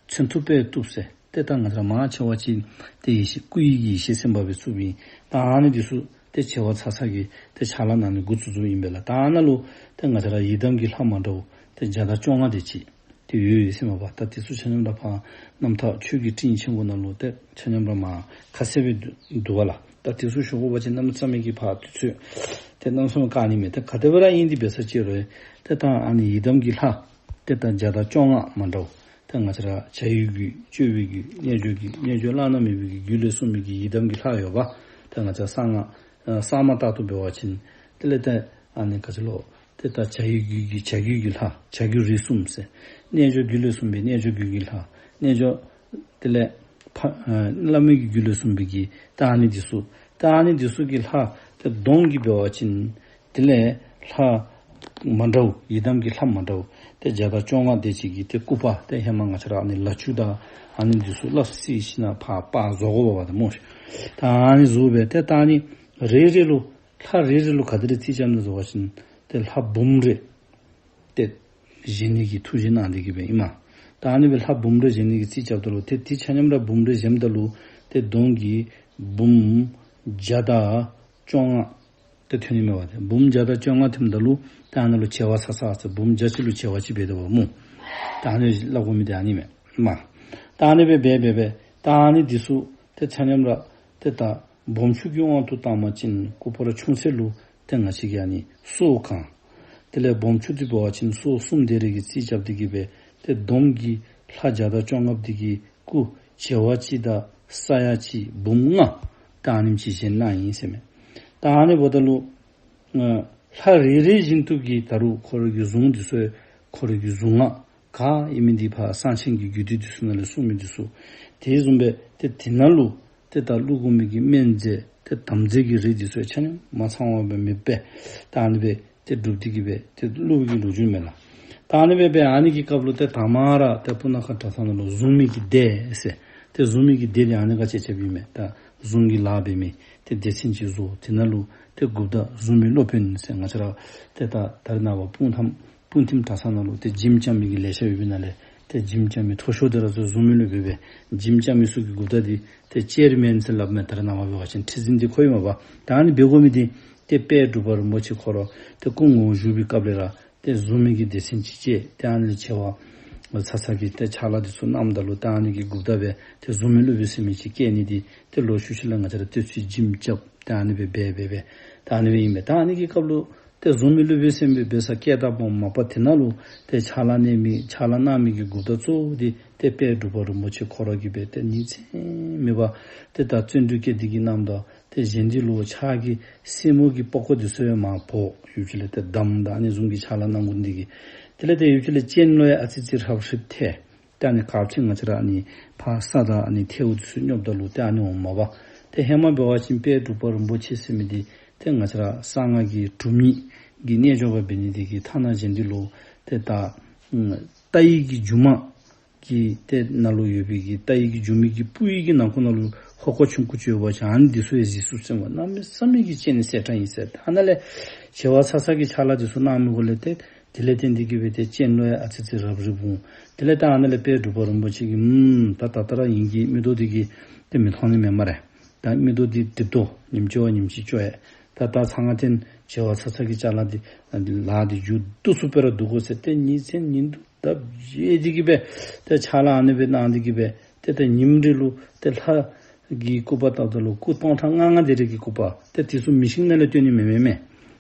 མཚོན་ཐུབ་པས་བཏུབ་ཟེར། ཏེ་ད་ང་བཅས་ར་མང་ཆེ་བ་ཅིག་ཏེ་ཡེ་ཤེས་སྐུ་ཡི་གི་ཡེ་ཤེས་སེམས་དཔའ་སྦེ་བཙུགསཔ་ཨིན། ད་ཨ་ནི་འདི་ཚུ་ཏེ་བྱེ་བ་ཚ་ཚ་གིས་ཏེ་ཕྱག་ལཱ་གནང་ནི་འགོ་བཙུགས་བཙུགསཔ་ཨིན་པས་ལགས། ད་ཨ་ནཱ་ལུ་ཏེ་ང་བཅས་ར་ཡི་དམ་གྱི་ལྷ་མ་འདྲཝ་ཏེ་བརྒྱ་དང་བཅོ་ལྔ་དེ་ཅིག་ཏེ་ཡོད་ཡོད་ཟེར་མས་པ། ད་དེ་ཚུ་ཆ་མཉམ་ར་ཕར་རྣམ་ཐར་ཆོས་ཀྱི་སྤྲིན་ཆེན་པོ་ནང་ལུ་ཏེ་ཆ་མཉམ་ར་མར་ཁ་གསལ་སྦེ་འདུག་པ་ལགས། ད་དེ་ཚུ་ཞུ་དགོ་པ་ཅིན་གནམ་མེད་ས་མེད་ཀྱི་ཕར་དུས་ཚོད་ཏེ་གནམ་མེད་ས་མེད་བཀག་ནི་མས། ཏེ་ག་དེ་སྦེ་ར་ཨིན་དེ་འབད་ས་ཅིག་རུང་ཏེ་ད་ཨ་ནི་ཡི་དམ་གྱི་ལྷ་ཏེ་ད་བརྒྱ་དང་བཅོ་ལྔ་མ་འདྲཝ་ཏེ་ང་བཅས་ར་བྱ་བའི་རྒྱུད་སྤྱོད་པའི་རྒྱུད་རྣལ་འབྱོར་རྒྱུད་རྣལ་འབྱོར་བླ་ན་མེད་པའི་གི་རྒྱུད་ལས་གསུངས་པའི་གི་ཡི་དམ་གྱི་ལྷ་ཡོདཔ། ཏེ་ང་བཅས་གསང་སྔགས་ཨ་གསར་མ་ལྟར་དུ་འབད་བ་ཅིན་དེ་ལས་ཏེ་ཨ་ནི་ག་ཅི་ལོ། ཏེ་ད་བྱ་ཡི་རྒྱུད་ཀྱི་བྱ་རྒྱུད་ཀྱི་ལྷ་བྱ་རྒྱུད་རིགས་གསུམ་ཟེར། རྣལ་འབྱོར་རྒྱུད་ལས་གསུངས་པའི་རྣལ་འབྱོར་རྒྱུད་ཀྱི་ལྷ། རྣལ་འབྱོར་དེ་ལས་ཕ་ཨ་བླ་མའི་གི་རྒྱུད་ལས་གསུངས་པའི་གི་ད་ཨ་ནི་འདི་ཚུ། ད་ཨ་ནི་འདི་ཚུ་གི་ལྷ་ཏེ་སྡོམ་གྱིས་འབད་བ་ཅིན་དེ་ལས་ལྷ་མ་འདྲཝ་ཡི་དམ་གྱི་ལྷ་མ་འདྲཝ་ཏེ་བརྒྱ་དང་བཅོ་ལྔ་དེ་ཅིག་གི་ཏེ་སྐུ་པར་ཏེ་ཧེ་མ་ང་བཅས་ར་ཨ་ནི་ལ་ཆུ་དང་ཨ་ནི་འདི་ཚུ་སླབ་སྲིད་ཞིན་ན་ཕར་པར་བཟོ་དགོ་པས་ད་སྨོ། ད་ཨ་ནི་བཟོ་སྦེ་ཏེ་ད་ཨ་ནི་རེ་རེ་ལུ་ལྷ་རེ་རེ་ལུ་ག་དེ་རེ་རྩིས་རྐྱབ་ནི་ཟེར་བ་ཅིན་ཏེ་ལྷ་འབུམ་རེ་ཏེ་བཞེངས་ནི་གི་ཐུགས་བཞེད་གནང་སྟེ་གི་སྦེ་ཨིན་མས། ད་ཨ་ནི་སྦེ་ལྷ་འབུམ་རེ་བཞེངས་ནི་གི་རྩིས་རྐྱབ་ད་ལུ་ཏེ་དེ་ཆ་མཉམ་ར་འབུམ་རེ་བཞེངསམ་ད་ལུ་ཏེ་སྡོམ་གྱིས་འབུམ་བརྒྱ་དང་བཅོ་ལྔ་ཏེ་ཐོན་ནི་མས་པ། ཏེ་འབུམ་བརྒྱ་དང་བཅོ་ལྔ་ཐོནམ་ད་ལུ་ཏེ་ཨ་ནཱ་ལུ་བྱེ་བ་ཚ་ཚ་ཟེར་འབུམ་བརྒྱ་ཅིག་ལུ་བྱེ་བ་གཅིག་འབད་དོ་བ་སྨོ། ད་ཨ་ནི་སླབ་དགོ་མི་འདི་ཨ་ནི་མས། མ་ད་ཨ་ནི་སྦེ་འབད་འབད་འབད་ད་ཨ་ནི་འདི་ཚུ་ཏེ་ཆ་མཉམ་ར་ཏེ་ད་སྦོམ་ཆུང་གི་དབང་དུ་བཏང་བ་ཅིན་སྐུ་པར་ཆུང་ཚད་ལུ་ཏེ་ང་བཅས་ཀྱིས་ཨ་ནི་སོར་གང་། དེ་ལས་སྦོམ་ཆུང་འདི་འབད་བ་ཅིན་སོར་གསུམ་དེ་རེ་གི་རྩིས་རྐྱབ་སྟེ་གི་སྦེ་ཏེ་སྡོམ་གྱིས་ལྷ་བརྒྱ་དང་བཅོ་ལྔ་འདི་གི་སྐུ་བྱེ་བ་གཅིག་དང་ས་ཡ་གཅིག་འབུམ་ལྔ་ད་ཨ་ནེམ་ཅིག་བཞེངས་གནང་ཡི་ཟེར་མས། ད་ཨ་ནི་འབདཝ་ད་ལུ་ལྷ་རེ་རེ་བཞིན་དུ་གི་ད་རུང་ཁོ་ར་གི་གཟུངས་འདི་ཚུ་ཁོ་ར་གི་གཟུངས་སྔགས་ག་ཨིན་མི་འདི་ཕར་གསང་ཆེན་གྱི་རྒྱུད་སྡེ་འདི་ཚུ་ནང་ལས་གསུངས་མི་འདི་ཚུ་དེ་བཟུམ་སྦེ་ཏེ་དེ་ནང་ལུ་ཏེ་ད་བླུག་དགོ་མི་གི་སྨན་རྫས་ཏེ་དམ་རྫས་ཀྱི་རིགས་འདི་ཚུ་ཆ་མཉམ་མ་ཚང་བ་སྦེ་མེདཔ་སྦེ་ད་ཨ་ནི་སྦེ་ཏེ་སྒྲུབ་སྟེ་གི་སྦེ་ཏེ་བླུག་པའི་གི་ལོ་རྒྱུས་མས་ལགས། ད་ཨ་ནི་སྦེ་འབད་ཨ་ནི་གི་སྐབས་ལུ་ཏེ་དང་པ་ར་ཏེ་སྤུ་ན་ཁ་གྲྭ་ཚང་ནང་ལུ་གཟུངས་མི་གི་སྡེ་ཟེར། ཏེ་གཟུངས་མི་གི་སྡེ་འདི་ཨ་ནི་ག་ཅི་ཅིག་ཨིན་མས། ད་གཟུངས་ཀྱི་ལཱ་འབད་མི་ཏེ་སྡེ་ཚན་ཅིག་བཟོ། དེ་ནང་ལུ་ཏེ་འགོ་བདག་གཟུངས་མི་སློབ་དཔོན་ཟེར་ང་བཅས་ར་ཏེ་ད་ད་རེས་ནངས་པ་སྤུངས་ཐིམ་སྤུངས་ཐིམ་གྲྭ་ཚང་ནང་ལུ་ཏེ་འཇིམ་རྐྱབ་མི་གི་ལེ་ཤ་ཡོད་པའི་ནང་ལས་ཏེ་འཇིམ་རྐྱབ་མི་མཐོ་ཤོས་འདི་ར་ཚུ་གཟུངས་མི་སློབ་དཔོན་སྦེ་འཇིམ་རྐྱབ་མི་ཚུ་གི་འགོ་བདག་འདི་ཏེ་ཅེར་མེན་ཟེར་སླབ་མས། ད་རེས་ནངས་པ་འབད་བ་ཅིན་ཁྲི་འཛིན་འདི་ཁོ་ཨིན་མས་པ། ད་ཨ་ནི་འབད་དགོ་མི་འདི་ཏེ་དཔལ་འབྲུག་པ་རིན་པོ་ཆེ་ཁོ་ར་ཏེ་སྐུ་ངོ་བོ་བཞུགས་པའི་སྐབས་ལས་ར་ཏེ་གཟུངས་མི་གི་སྡེ་ཚན་ཅིག་བཅད། ཏེ་ཨ་ནི་ལས་བྱེ་བ་ཚ་ཚ་གིས་ཏེ་ཕྱག་ལཱ་འདི་ཚུ་གནངམ་ད་ལུ་ཏེ་ཨ་ནི་གི་འགོ་བདག་སྦེ་ཏེ་གཟུངས་མི་སློབ་དཔོན་ཟེར་མི་ཅིག་བསྐོ་ནི་འདི་ཏེ་ལོག་ཤུལ་ཤུལ་ལས་ང་བཅས་ར་ཏེ་ཚུར་འཇིམ་རྐྱབ། ཏེ་ཨ་ནི་སྦེ་འབད་འབད་འབད་ད་ཨ་ནི་སྦེ་ཨིན་པས། ད་ཨ་ནི་གི་སྐབས་ལུ་ཏེ་གཟུངས་མི་སློབ་དཔོན་ཟེར་མི་འབད་ས་བསྐོ་ད་པ་མ་པ་དེ་ནང་ལུ་ཏེ་ཕྱག་ལཱ་གནང་མི་ཕྱག་ལཱ་གནང་མི་གི་འགོ་བདག་གཙོ་བོ་འདི་ཏེ་དཔལ་འབྲུག་པ་རིན་པོ་ཆེ་ཁོ་ར་གིས་སྦེ་ཏེ་ཉིན་མཚན་མེད་པར་ཏེ་ད་བརྩོན་འགྲུས་བསྐྱེད་དེ་གི་གནངམ་ད་ཏེ་གཞན་འདི་ལུ་ཕྱག་གི་སེན་མོ་གི་པགས་ཀོ་འདི་ཚུ་ཡང་མར་ཕོག། ཡུདཔ་ཅིག་ལས་ཏེ་འདམ་དང་ཨ་ནི་བཟུམ་གྱི་ཕྱག་ལཱ་གནང་དགོ་ནི་འདི་གིས། དེ་ལས་ཏེ་ཡུདཔ་ཅིག་ལས་སྤྱན་ལུ་ཡང་ཨ་ཙི་ཙི་རབ་རིབ་ཐལ། ཏེ་ཨ་ནི་ཁ་ཅིག་ང་བཅས་ར་ཨ་ནི་ཕར་ས་དང་ཨ་ནི་ཐལཝ་འདི་ཚུ་སྙོབ་ད་ལུ་ཏེ་ཨ་ནི་འོང་མས་པ། ཏེ་ཧེ་མ་འབད་བ་ཅིན་དཔལ་འབྲུག་པ་རིན་པོ་ཆེ་ཟེར་མི་འདི་ཏེ་ང་བཅས་ར་གསང་སྔགས་ཀྱི་གྲུབ་བརྙེས་ཀྱི་རྣལ་འབྱོར་པ་འབད་ནི་འདི་གིས་ཐ་ན་གཞན་འདི་ལུ་ཏེ་ད་ཨུམ་རྟ་ཡི་གི་མཇུག་མ་གི་ཏེ་ནང་ལུ་ཡོད་པའི་གི་རྟ་ཡི་གི་མཇུག་མའི་གི་སྤུ་ཡི་གི་ནང་ཁོག་ནང་ལུ་ཧོ་ཀ་ཆུང་ཀུ་ཅིག་ཡོད་པ་ཅིན་ཨ་ནི་འདི་ཚུ་ཡང་གཟིགས་ཚུགས་ཟེར་མས། གནམ་མེད་ས་མེད་ཀྱི་སྤྱན་གསལ་དྲགས་ཨིན་ཟེར། ད་ཨ་ནཱ་ལས་བྱེ་བ་ཚ་ཚ་གིས་ཕྱག་ལཱ་འདི་ཚུ་གནང་མི་གུ་ལས་ཏེ་དེ་ལས་བརྟེན་ཏེ་གི་སྦེ་ཏེ་སྤྱན་ལུ་ཡང་ཨ་ཙི་ཙི་རབ་རིབ་འོང་། དེ་ལས་ད་ཨ་ནཱ་ལས་དཔལ་འབྲུག་པ་རིན་པོ་ཆེ་གིས་ཨུམ་ད་ད་ལྟོ་ར་ཨིན་གྱི་མིག་ཏོ་འདི་གིས་ཏེ་མི་མཐོང་ནི་མེད་སྨ་རེ། ད་མིག་ཏོ་འདི་སྒྲིབ་ཏོ་ཉིནམ་གཅིག་བ་ཉིནམ་གཅིག་སྐྱོ་ཡི། ད་ད་ཚང་ང་ཏེ་བྱེ་བ་ཚ་ཚ་གི་ཅ་ལ་འདི་ལཱ་འདི་མཇུག་བསྡུ་ཚུགསཔ་ར་བསྡུ་དགོ་ཟེར་ཏེ་ཉིན་མཚན་ཉིན་དུ་ད་བཞེས་ཏེ་གི་སྦེ་ཏེ་ཕྱག་ལཱ་ཨ་ནི་སྦེ་གནང་སྟེ་གི་སྦེ་ཏེ་ད་ཉིནམ་རེ་ལུ་ཏེ་ལྷ་གི་སྐུ་པར་བཏབ་ད་ལུ་སྐུ་སྟོང་ཕྲག་ལྔ་ལྔ་དེ་རེ་གི་སྐུ་པར་ཏེ་དེ་ཚུ་མི་ཤིང་ནང་ལས་བཏོན་ནི་མེན་མེན་མེན།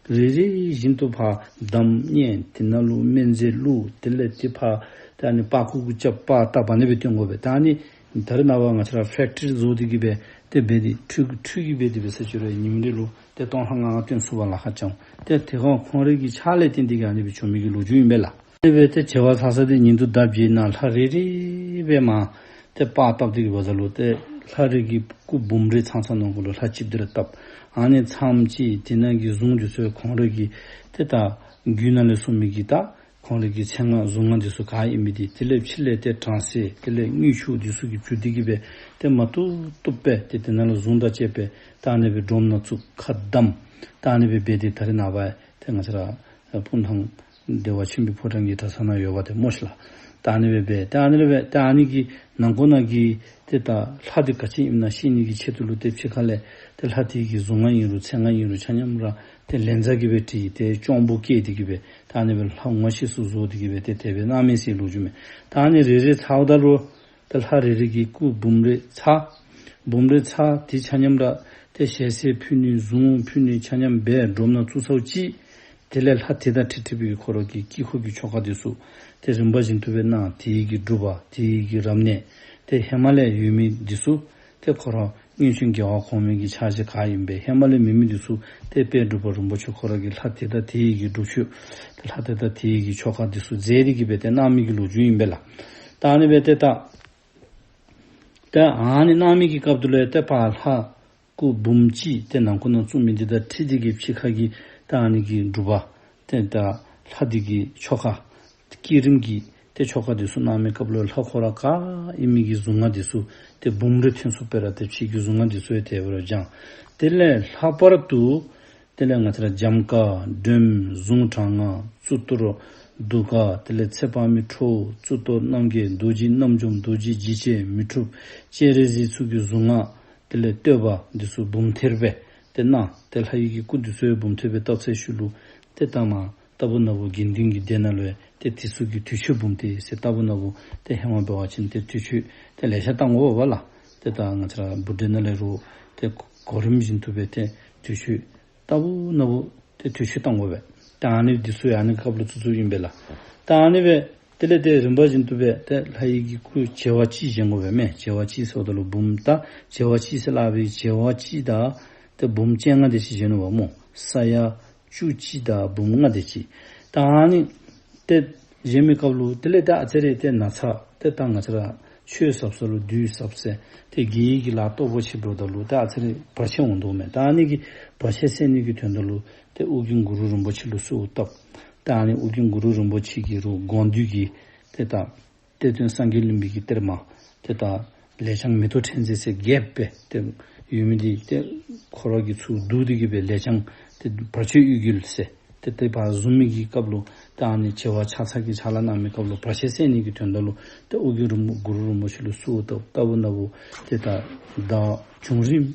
རེ་རེ་བཞིན་དུ་ཕར་འདམ་བསྣན། དེ་ནང་ལུ་སྨན་རྫས་བླུགས། དེ་ལས་ཏེ་ཕར་ད་ཨ་ནི་པར་ཁུག་གུ་རྐྱབ་པར་བཏབ་ཨ་ནི་སྦེ་བཏོན་དགོ་པས། ད་ཨ་ནི་ད་རེས་ནངས་པ་ང་བཅས་ར་ཕེཀ་ཊི་རི་བཟོ་སྟེ་གི་སྦེ་ ཏེ་འབད་དེ་ཁྲུས་ཁྲུས་ཀྱི་འབད་དེ་འབད་ས་ཅིག་རུང་ཉིནམ་རེ་ལུ་ཏེ་སྟོང་ལྷག་ལྔ་ལྔ་བཏོན་ཚུགས་པར་ལཱ་ཁག་ཅིག་འོང་། ཏེ་དེ་ཁར་ཁོང་རའི་གི་ཕྱག་ལས་བརྟེན་ཏེ་གིས་ཨ་ནི་སྦེ་བྱུང་མི་གི་ལོ་རྒྱུས་ཨིན་པས་ལགས། ཨ་ནི་སྦེ་ཏེ་བྱེ་བ་ཚ་ཚ་འདི་ཉིན་དུ་ཟླ་བརྒྱད་ནང་ལྷ་རེ་རེ་སྦེ་མར་ཏེ་པར་བཏབ་སྟེ་གིས་འབདཝ་ད་ལུ་ཏེ་ལྷ་རེ་གི་སྐུ་འབུམ་རེ་ཚང་ཚང་ནང་ཁོངས་ལུ་ལྷ་གཅིག་དེ་ར་བཏབ། ཨ་ནི་མཚམས་ཅིག་དེ་ནང་གི་གཟུངས་འདི་ཚུ་ཁོང་རའི་གི་ཏེ་ད་རྒྱུད་ནང་ལས་གསུངས་མི་གི་ད་ཁོང་རའི་གི་མཚན་སྔགས་གཟུངས་སྔགས་འདི་ཚུ་ག་ཨིན་མི་འདི་དེ་ལས་ཕྱི་ལས་ཏེ་གྲང་ཟས་དེ་ལས་དངུལ་ཆུ་འདི་ཚུ་གིས་བྱུགས་ཏེ་གིས་སྦེ་ཏེ་མ་བཏུབ་བཏུབ་སྦེ་ཏེ་དེ་ནང་ལུ་གཟུངས་དང་བཅས་པའི་ད་ཨ་ནི་སྦེ་སྒྲོམ་ནང་བཙུགས་ཁ་བསྡམས། ད་ཨ་ནི་སྦེ་འབད་དེ་ད་རེས་ནངས་པ་ཏེ་ང་བཅས་ར་སྤུངས་ཐང་བདེ་བ་ཆེན་པོའི་ཕོ་བྲང་གི་གྲྭ་ཚང་ནང་ཡོདཔ་དེ་སྨོ་ཤིག་ལགས། ད་ཨ་ནི་སྦེ་འབད་ད་ཨ་ནི་སྦེ་ད་ཨ་ནི་གི་ནང་ཁོངས་ནང་གི་ཏེ་ད་ལྷ་འདི་ག་ཅི་ཨིནམ་ན་ཤེས་ནི་གི་ཆེད་དུ་ལུ་ཏེ་ཕྱི་ཁ་ལས་ཏེ་ལྷ་དེ་གི་གཟུངས་སྔགས་ཨིན་རུང་མཚན་སྔགས་ཨིན་རུང་ཆ་མཉམ་ར་ཏེ་ལན་ཚ་གིས་སྦེ་བྲིས་ཏེ་སྐྱོང་བུ་བཀལ་ཏེ་གིས་སྦེ་ད་ཨ་ནི་སྦེ་ལྷ་ངོ་ཤེས་སུ་བཟོ་སྟེ་གིས་སྦེ་ཏེ་དེ་སྦེ་གནང་མི་ཟེར་ལོ་རྒྱུས་མས། ད་ཨ་ནི་རེ་རེ་ཚརཝ་ད་ལུ་ཏེ་ལྷ་རེ་རེ་གི་སྐུ་འབུམ་རེ་ཚར། འབུམ་རེ་ཚར་དེ་ཆ་མཉམ་ར་ཏེ་ཞལ་ཟས་ཕུལ་ནི་གཟུངས་ཕུལ་ནི་ཆ་མཉམ་སྦེ་སྒྲོམ་ནང་བཙུགས་ཚརཝ་ཅིག་དེ་ལས་ལྷ་དེ་དང་འཁྲིལ་འཁྲིལ་བའི་ཁོ་ར་གི་དཀྱིལ་འཁོར་གྱི་ཆོ་ག་འདི་ཚུ་ཏེ་རིམ་པ་བཞིན་དུ་སྦེ་གནང་། དེ་གི་སྒྲུབ་པ་དེ་གི་རབ་གནས་ཏེ་ཧེ་མ་ལས་ཡོད་མི་འདི་ཚུ་ཏེ་ཁོ་ར་སྔོན་བྱོན་རྒྱལ་བ་གོང་མའི་གི་ཕྱག་བཞེས་ག་ཨིནམ་སྦེ་ཧེ་མ་ལས་མེད་མི་འདི་ཚུ་ཏེ་དཔལ་འབྲུག་པ་རིན་པོ་ཆེ་ཁོ་ར་གིས་ལྷ་དེ་དང་དེ་གི་སྒྲུབ་མཆོད་ཏེ་ལྷ་དེ་དང་དེ་གི་ཆོ་ག་འདི་ཚུ་མཛད་དེ་གིས་སྦེ་ཏེ་གནང་མི་གི་ལོ་རྒྱུས་ཨིན་པས་ལགས། ད་ཨ་ནི་སྦེ་ཏེ་ད་ད་ཨ་ནི་གནང་མི་གི་སྐབས་དུ་ལས་ཏེ་ཕར་ལྷ་སྐུ་འབུམ་གཅིག་ཏེ་ནང་ཁོངས་ནང་བཙུགས་མི་འདི་དང་འཁྲིལ་ཏེ་གིས་ཕྱི་ཁ་གི་ད་ཨ་ནི་གི་སྒྲུབ་པ་ཏེ་ད་ལྷ་འདི་གི་ཆོ་ག་བསྐྱེད་རིམ་གྱི་ཏེ་ཆོ་ག་འདི་ཚུ་གནང་མི་སྐབས་ལུ་ལྷ་ཁོ་ར་ག་ཨིན་མི་གི་གཟུངས་སྔགས་འདི་ཚུ་ཏེ་འབུམ་རེ་ཐོན་ཚུགས་པའི་ར་ཏེ་ཕྱི་གི་གཟུངས་སྔགས་འདི་ཚུ་ཡང་དེ་སྦེ་ར་བགྱང་། དེ་ལས་ལྷག་པར་དུ་དེ་ལས་ང་བཅས་ར་འཇམ་དཀར་སྒྲོལ་མ་གཟུངས་གྲངས་ལྔ་གཙུག་ཏོར་གདུགས་དཀར་དེ་ལས་ཚེ་དཔག་མེད་ཁྲོ་བོ་གཙུག་ཏོར་རྣམ་རྒྱལ་རྡོ་རྗེ་རྣམ་འཇོམས་རྡོ་རྗེ་འཇིགས་བྱེད་མི་འཁྲུགས་སྤྱན་རས་གཟིགས་ཚུ་གི་གཟུངས་སྔགས་དེ་ལས་བསྟོད་པ་འདི་ཚུ་འབུམ་ཐེར་སྦེ་ཏེ་གནང་། ཏེ་ལྷ་ཡི་གི་སྐུ་འདི་ཚུ་ཡང་འབུམ་ཐེར་སྦེ་བཏབ་ཚར་ཤུལ་ལུ་ཏེ་ད་མར་རྟ་ཕོ་ནག་པོ་དགེ་འདུན་གྱི་སྡེ་ནང་ལུ་ཡང་ཏེ་དེ་ཚུ་གི་དུས་མཆོད་འབུམ་ཐེར་ཟེར་རྟ་ཕོ་ནག་པོ་ཏེ་ཧེ་མ་འབད་བ་ཅིན་ཏེ་དུས་མཆོད་ཏེ་ལེ་ཤ་བཏང་དགོ་པས་ལགས། ཏེ་ད་ང་བཅས་ར་འབུལ་གྲལ་ནང་ལས་རུང་ཏེ་གོ་རིམ་བཞིན་དུ་སྦེ་ཏེ་དུས་མཆོད་རྟ་ཕོ་ནག་པོ་ཏེ་དུས་མཆོད་བཏང་དགོ་པས། ད་ཨ་ནི་འདི་ཚུ་ཡང་ཨ་ནི་སྐབས་ལུ་བཙུགས་བཙུགསཔ་ཨིན་པས་ལགས། ད་ཨ་ནི་སྦེ་དེ་ལས་ཏེ་རིམ་པ་བཞིན་དུ་སྦེ་ཏེ་ལྷ་ཡི་གི་སྐུ་བྱེ་བ་གཅིག་བཞེངས་དགོ་པས་མས། བྱེ་བ་གཅིག་ཟེརཝ་ད་ལུ་འབུམ་ད་བྱེ་བ་གཅིག་ཟེར་སླབ་པའི་བྱེ་བ་གཅིག་དང་ཏེ་འབུམ་བཅོ་ལྔ་དེ་ཅིག་བཞེངས་ནུག་པ་སྨོ། ས་ཡ་བཅུ་གཅིག་དང་འབུམ་ལྔ་དེ་ཅིག། ད་ཨ་ནི་ཏེ་བཞེངས་མི་སྐབས་ལུ་དེ་ལས་ཏེ་ཨ་ཙི་རེ་ཏེ་ན་ཚ་ཏེ་ད་ང་བཅས་ར་ཆོས་ཟབ་ས་ལུ་བདུད་ཟབ་ཟེར་ཏེ་དགེ་བའི་གི་ལཱ་སྟོབས་པོ་ཆེ་འགྱོཝ་ད་ལུ་ཏེ་ཨ་ཙི་རེ་བར་ཆད་འོང་དོ་མས། ད་ཨ་ནི་གི་བར་ཆད་སེལ་ནི་གི་དོན་དག་ལུ་ཏེ་ཨོ་རྒྱན་གུ་རུ་རིན་པོ་ཆེ་ལུ་གསོལཝ་བཏབ། ད་ཨ་ནི་ཨོ་རྒྱན་གུ་རུ་རིན་པོ་ཆེ་གི་རུང་དགོངས་འདུས་ཀྱི་ཏེ་ད་གཏེར་སྟོན་སངས་རྒྱས་གླིང་པའི་གི་གཏེར་མ་ཏེ་ད་ལས་བྱང་མེ་ཏོག་ཕྲེང་མཛེས་ཟེར་རྒྱས་པ་སྦེ་ཏེ་ཡོད་མི་འདི་ཏེ་ཁོ་ར་གིས་ཚུར་བསྡུ་སྟེ་གིས་སྦེ་ལས་བྱང་ཏེ་བར་ཆད་གཡུལ་རྒྱལ་ཟེར་ཏེ་ཏེ་ཕར་བཟུང་མི་གི་སྐབས་ལུ་ད་ཨ་ནི་བྱེ་བ་ཕྱག་འཚལ་གྱི་ཕྱག་ལཱ་གནང་མི་སྐབས་ལུ་བར་ཆད་སེལ་ནི་གི་དོན་དག་ལུ་ཏེ་ཨོ་རྒྱན་རིན་པོ་གུ་རུ་རིན་པོ་ཆེ་ལུ་གསོལཝ་བཏབ། རྟ་ཕོ་ནག་པོ་ཏེ་ད་ཟླ་བ་བྱུང་རིམ་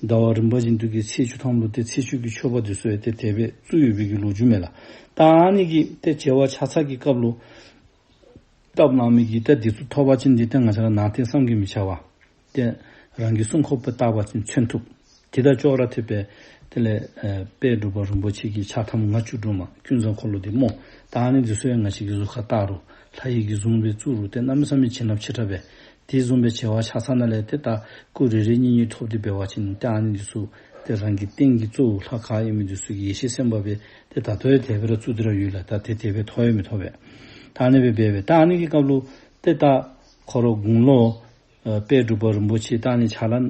ཟླ་བ་རིམ་པ་བཞིན་དུ་གི་ཚེས་བཅུ་ཐམ་ལུ་ཏེ་ཚེས་བཅུ་གི་མཆོད་པ་འདི་ཚུ་ཡང་ཏེ་དེ་སྦེ་བཙུགས་ཡོད་པའི་གི་ལོ་རྒྱུས་མས་ལགས། ད་ཨ་ནི་གི་ཏེ་བྱེ་བ་ཕྱག་འཚལ་གྱི་སྐབས་ལུ་བཏབ་གནང་མི་གི་ཏེ་འདི་ཚུ་ཐོབ་པ་ཅིན་འདི་ཏེ་ང་བཅས་ར་ནང་རྟེན་བསམ་གྱིས་མི་ཁྱབ་པ། ཏེ་རང་གི་སྲུང་འཁོར་སྦེ་བཏགས་པ་ཅིན་མཚོན་ཐུབ། དེ་དང་ཅོག་ར་འཐདཔ་སྦེ་དེ་ལས་ཨེ་དཔལ་འབྲུག་པ་རིན་པོ་ཆེ་གི་ཕྱག་ཐམ་ལྔ་བཅུ་དྲུག་མ་ཀུན་བཟང་འཁོར་ལོ་འདི་སྨོ། ད་ཨ་ནི་འདི་ཚུ་ཡང་ང་བཅས་ཀྱིས་གཟུགས་ཁར་བཏགས་རུང་ལྷ་ཡི་གི་གཟུངས་སྦེ་བཙུགས་རུང་ཏེ་གནམ་མེད་ས་མེད་བྱིན་རླབས་ཆེ་དྲགས་སྦེ། དེ་བཟུམ་སྦེ་བྱེ་བ་ཕྱག་འཚལ་ནང་ལས་ཏེ་ད་སྐུ་རེ་རེ་གཉིས་གཉིས་ཐོབ་སྟེ་འབད་བ་ཅིན་ཏེ་ཨ་ནི་འདི་ཚུ་ཏེ་རང་གི་རྟེན་གྱི་གཙོ་བོ་ལྷ་ག་ཨིན་མི་འདི་ཚུ་གི་ཡེ་ཤེས་སེམས་དཔའ་སྦེ་ཏེ་ད་ལྟོ་ཡང་དེ་སྦེ་ར་བཙུགས་ཏེ་ར་ཡོད་ལགས། ད་ཏེ་དེ་སྦེ་ཐོབ་ཡང་མི་ཐོབ་པས། ད་ཨ་ནི་སྦེ་འབད་སྦེ་ད་ཨ་ནི་གི་སྐབས་ལུ་ཏེ་ད་ཁོ་ར་དགུང་ལོ་ཨེ་དཔལ་འབྲུག་པ་རིན་པོ་ཆེ་ད་ཨ་ནི་ཕྱག་ལཱ་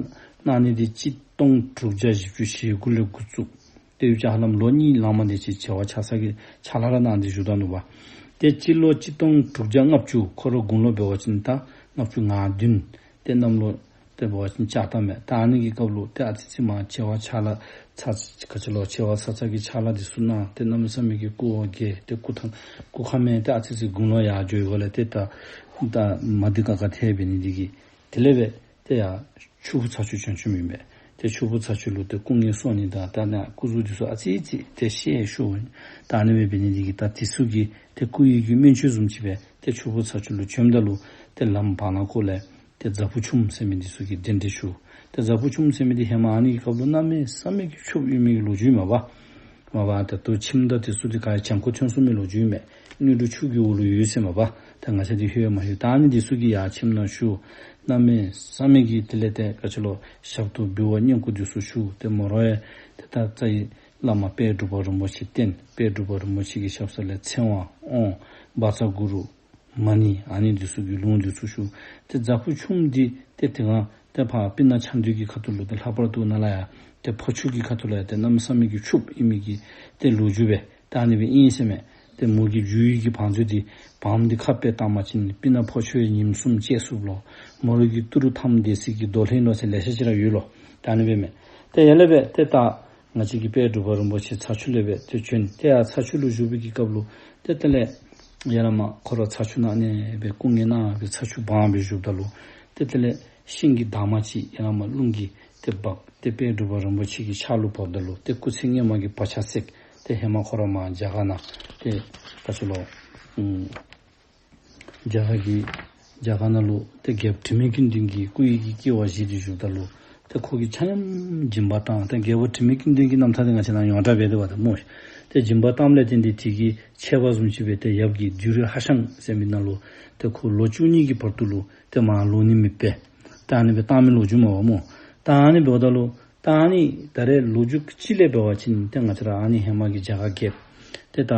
གནང་ནི་འདི་གཅིག་སྟོང་དྲུག་བརྒྱ་བཞི་བཅུ་ཞེ་དགུ་ལས་འགོ་བཙུགས། ཏེ་ཡུལ་ཅ་ཧ་ལམ་ལོ་གཉིས་ལང་མ་དེ་ཅིག་བྱེ་བ་ཕྱག་འཚལ་གྱི་ཕྱག་ལཱ་ར་གནང་སྟེ་བཞུགས་ད་ནུག་པ། ཏེ་སྤྱི་ལོ་གཅིག་སྟོང་དྲུག་བརྒྱ་ལྔ་བཅུ་ཁོ་ར་དགུང་ལོ་འབད་བ་ཅིན་ད་ལྔ་བཅུ་ང་བདུན། ཏེ་གནམ་ལོ་ཏེ་འབད་བ་ཅིན་ལྕགས་རྟ་མས། ད་ཨ་ནི་གི་སྐབས་ལུ་ཏེ་ཨ་ཙི་ཙི་མར་བྱེ་བ་ཕྱག་ལཱ་ཚར་ག་ཅི་ལོ་བྱེ་བ་ཚར་ཚར་གྱི་ཕྱག་ལཱ་འདི་ཚུ་གནང་སྟེ་གནམ་མེད་ས་མེད་ཀྱི་སྐུ་འོ་བརྒྱལ་ཏེ་སྐུ་ཐང་སྐུ་ཁམས་ཡང་ཏེ་ཨ་ཙི་ཙི་དགུང་ལོ་ཡར་འགྱོ་བའི་སྒང་ལས་ཏེ་ད་ད་མ་བདེ་ཁག་ཁ་ཐལ་འབད་ནི་འདི་གིས་དེ་ལས་སྦེ་ཏེ་ཡར་ཆུ་སྦུག་ཚ་ཆུ་བྱོན་བྱོནམ་ཨིན་པས། ཏེ་ཆུ་སྦུག་ཚ་ཆུ་ལུ་ཏེ་སྐུ་ངལ་གསོ་ནི་དང་ད་ནཱ་སྐུ་གཟུགས་འདི་ཚུ་ཨ་ཙི་ཙི་ཏེ་ཤེད་ཤུགས་ད་ཨ་ནི་སྦེ་འབད་ནི་འདི་གིས་ད་དེ་ཚུ་གི་ཏེ་སྐུ་ཡི་གི་སྨན་བཅོས་བཟུམ་ཅིག་སྦེ་ཏེ་ཆུ་སྦུག་ཚ་ཆུ་ལུ་བྱོནམ་ད་ལུ་ཏེ་ལམ་བར་ན་ཁོ་ལས་ཏེ་རྫ་ཕུག་ཆུམ་ཟེར་མི་འདི་ཚུ་གིས་གདན་འདྲེན་ཞུ། ཏེ་རྫ་ཕུག་ཆུམ་ཟེར་མི་འདི་ཧེ་མ་ཨ་ནི་གི་སྐབས་ལུ་གནམ་མེད་ས་མེད་ཀྱི་ཕྱུགཔོ་ཡོད་མི་གི་ལོ་རྒྱུས་མས་པ། མ་པ་ད་ལྟོ་ཁྱིམ་དང་དེ་ཚུ་འདི་ག་ཡང་གྱང་ཁོག་ཐོན་སོང་མི་ལོ་རྒྱུས་མས། དངོས་གྲུབ་ཆུ་གི་འོག་ལུ་ཡོད་ཟེར་མ་པ། ད་ང་བཅས་འདི་ལྷོད་མ་ལྷོད། ད་ཨ་ནི་འདི་ཚུ་གིས་ཡར་ཁྱིམ་ནང་ཞུ། གནམ་མེད་ས་མེད་ཀྱི་དེ་ལས་ཏེ་ག་ཅི་ལོ་ཞབས་ཏོག་འབུལ་བ་བསྙེན་བཀུར་འདི་ཚུ་ཞུ། ཏེ་མོ་ར་ཡང་ཏེ་ད་རྩ་བའི་བླ་མ་དཔལ་འབྲུག་པ་རིན་པོ་ཆེ་བསྟེན། དཔལ་འབྲུག་པ་རིན་པོ་ཆེ་གི་ཞབས་ས་ལས་ཚེ་དབང་དབང་བཛྲ་གུ་རུ་མ་ཎི་ཨ་ནི་འདི་ཚུ་གི་ལུང་འདི་ཚུ་ཞུ། ཏེ་རྫ་ཁུག་ཆུངམ་འདི་ཏེ་དེ་སྒང་ཏེ་ཕར་སྤུ་ན་ཆ་འདུས་ཀྱི་ཁ་ཐུག་ལུ་ཏེ་ལྷག་པར་དུ་ནཱ་ལས་ཡར་ཏེ་ཕོ་ཆུ་གི་ཁ་ཐུག་ལུ་ཡང་ཏེ་གནམ་མེད་ས་མེད་ཀྱི་ཕྱུགཔོ་ཨིན་མི་གི་ཏེ་ལོ་རྒྱུས་སྦེ་ད་ཨ་ནི་སྦེ་ཨིན་ཟེར་མས། ཏེ་མོ་གི་རྒྱུ་ཡི་གི་བང་མཛོད་འདི་བང་འདི་ཁ་སྦེ་བཏང་པ་ཅིན་སྤུ་ན་ཕོ་ཆུ་ཡང་ཉིནམ་གསུམ་བཅད་ཚུགས་ལོ། མོ་ར་གི་ཏི་རུ་ཐམ་སྡེ་སྲིད་ཀྱི་རྡོ་ལྷེ་ལོ་ཟེར་ལེ་ཤ་ཅིག་ར་ཡོད་ལོ། ད་ཨ་ནི་སྦེ་མས། ཏེ་ཡར་ལས་སྦེ་ཏེ་ད་ང་བཅས་ཀྱི་དཔལ་འབྲུག་པ་རིན་པོ་ཆེ་ཚ་ཆུ་ལས་སྦེ་ཏེ་བྱོན། ཏེ་ཡར་ཚ་ཆུ་ལུ་བཞུགས་པའི་གི་སྐབས་ལུ་ཏེ་དེ་ལས་ཡར་ལས་མར་ཁོ་ར་ཚ་ཆུ་ནང་ཨ་ནི་སྦེ་སྐུ་ངལ་གནང་སྦེ་ཚ་ཆུ་སྦང་སྦེ་བཞུགསཔ་ད་ལུ་ཏེ་དེ་ལས་ཤིང་གི་འདབ་མ་ཅིག་ཡར་ལས་མར་རླུང་གིས་ཏེ་འབག་སྟེ་དཔལ་འབྲུག་པ་རིན་པོ་ཆེ་གི་ཕྱག་ལུ་བབས་ད་ལུ་ཏེ་སྐུ་ཚེ་སྔོན་མ་གི་བག་ཆགས་སད། ཏེ་ཧེ་མ་ཁོ་ར་མར་རྒྱ་གར་ནང་ཏེ་ག་ཅི་ལོ་ཨུམ་རྒྱ་གར་གྱི་རྒྱ་གར་ནང་ལུ་ཏེ་རྒྱལཔོ་དྲི་མེད་ཀུན་ལྡན་གྱི་སྐུ་ཡི་གི་སྐྱེ་བ་བཞེས་ཏེ་བཞུགསཔ་ད་ལུ་ཏེ་ཁོ་གིས་ཆ་མཉམ་སྦྱིན་པ་བཏང་། ཏེ་རྒྱལཔོ་དྲི་མེད་ཀུན་ལྡན་གྱི་རྣམ་ཐར་འདི་ང་བཅས་ནཱ་ཡོངས་གྲགས་སྦེ་འདུག་པ་ཏེ་སྨོ། ཏེ་སྦྱིན་པ་བཏངམ་ལས་བརྟེན་ཏེ་དེ་གི་ཆད་པ་བཟུམ་ཅིག་སྦེ་ཏེ་ཡབ་ཀྱི་བདུད་རི་ཧ་ཤང་ཟེར་མི་ནང་ལུ་ཏེ་ཁོ་ལོ་བཅུ་གཉིས་ཀྱི་བར་དུ་ལུ་ཏེ་མར་ལོག་ནི་མེདཔ་སྦེ་ད་ཨ་ནི་སྦེ་བཏང་མི་ལོ་རྒྱུས་མས་པ་སྨོ། ད་ཨ་ནི་འབདཝ་ད་ལུ་ད་ཨ་ནི་ད་རེས་ལོ་རྒྱུས་ཅིག་ལས་འབད་བ་ཅིན་ཏེ་ང་བཅས་ར་ཨ་ནི་ཧེ་མ་གི་རྒྱ་གར་རྒྱལཔོ་ཏེ་ད་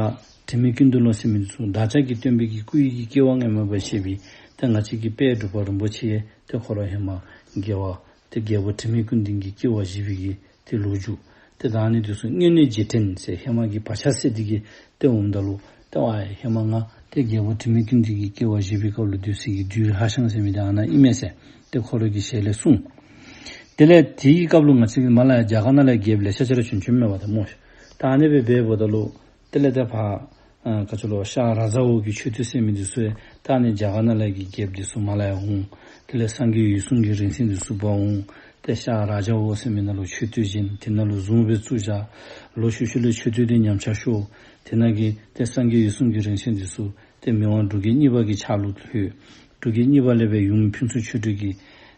དྲི་མེད་ཀུན་ལྡན་ལོ་ཟེར་མི་འདི་ཚུ་བདག་ཅག་གི་སྟོན་པའི་གི་སྐུ་ཡི་གི་སྐྱེ་བ་སྔོན་མ་སྦེ་བཞེས་པའི་ཏེ་ང་བཅས་ཀྱི་དཔལ་འབྲུག་པ་རིན་པོ་ཆེ་ཏེ་ཁོ་ར་ཧེ་མ་དགེ་བ་ཏེ་རྒྱལཔོ་དྲི་མེད་ཀུན་ལྡན་གྱི་སྐྱེ་བ་བཞེས་པའི་གི་ཏེ་ལོ་རྒྱུས། ཏེ་ད་ཨ་ནི་འདི་ཚུ་སྔོན་གནས་རྗེས་དྲན་ཟེར་ཧེ་མ་གི་བག་ཆགས་སད་དེ་གིས་ཏེ་འོངམ་ད་ལུ་ཏེ་ཝའི་ཧེ་མ་ང་ཏེ་རྒྱལཔོ་དྲི་མེད་ཀུན་ལྡན་གྱི་སྐྱེ་བ་བཞེས་པའི་སྐབས་ལུ་སྡོད་སའི་གི་བདུད་རི་ཧ་ཤང་ཟེར་མི་འདི་ཨ་ནཱ་ཨིན་མས་ཟེར་ཏེ་ཁོ་ར་གི་ཞལ་ལས་གསུངས། དེ་ལས་དེའི་སྐབས་ལུ་ང་བཅས་ཀྱི་མར་ལས་ཡར་རྒྱ་གར་ནང་ལས་རྒྱལཔོ་ལེ་ཤ་ཅིག་ར་བྱོན་བྱོནམ་མས་པ་ཏེ་སྨོ། ད་ཨ་ནི་སྦེ་འབདཝ་ད་ལུ་དེ་ལས་ཏེ་ཕར་ཨ་ག་ཅི་ལོ་ཤར་ར་ཛ་འོག་གི་མཆོད་རྟེན་ཟེར་མི་འདི་ཚུ་ད་ཨ་ནི་རྒྱ་གར་ནང་ལས་ཀྱི་རྒྱལཔོ་འདི་ཚུ་མར་ལས་ཡར་འོང་། དེ་ལས་སངས་རྒྱས་འོད་སྲུང་གི་རིང་བསྲེལ་འདི་ཚུ་འབག་འོང་། ཏེ་ཤར་ར་ཛ་འོག་ཟེར་མི་ནང་ལུ་མཆོད་རྟེན་བཞེངས། དེ་ནང་ལུ་གཟུངས་སྦེ་བཙུགས་བཞག། ལོག་ཤུལ་ཤུལ་ལས་མཆོད་རྟེན་འདི་ཉམས་ཆག་ཤོར། དེ་ནང་གི་ཏེ་སངས་རྒྱས་འོད་སྲུང་གི་རིང་བསྲེལ་འདི་ཚུ་ཏེ་མི་དབང་འབྲུག་རྒྱལ་གཉིས་པ་གི་ཕྱག་ལུ་ལྷོད། འབྲུག་རྒྱལ་གཉིས་པ་ལས་སྦེ་ཡུམ་ཕུན་ཚོགས་ཆོས་སྒྲོན་གྱི་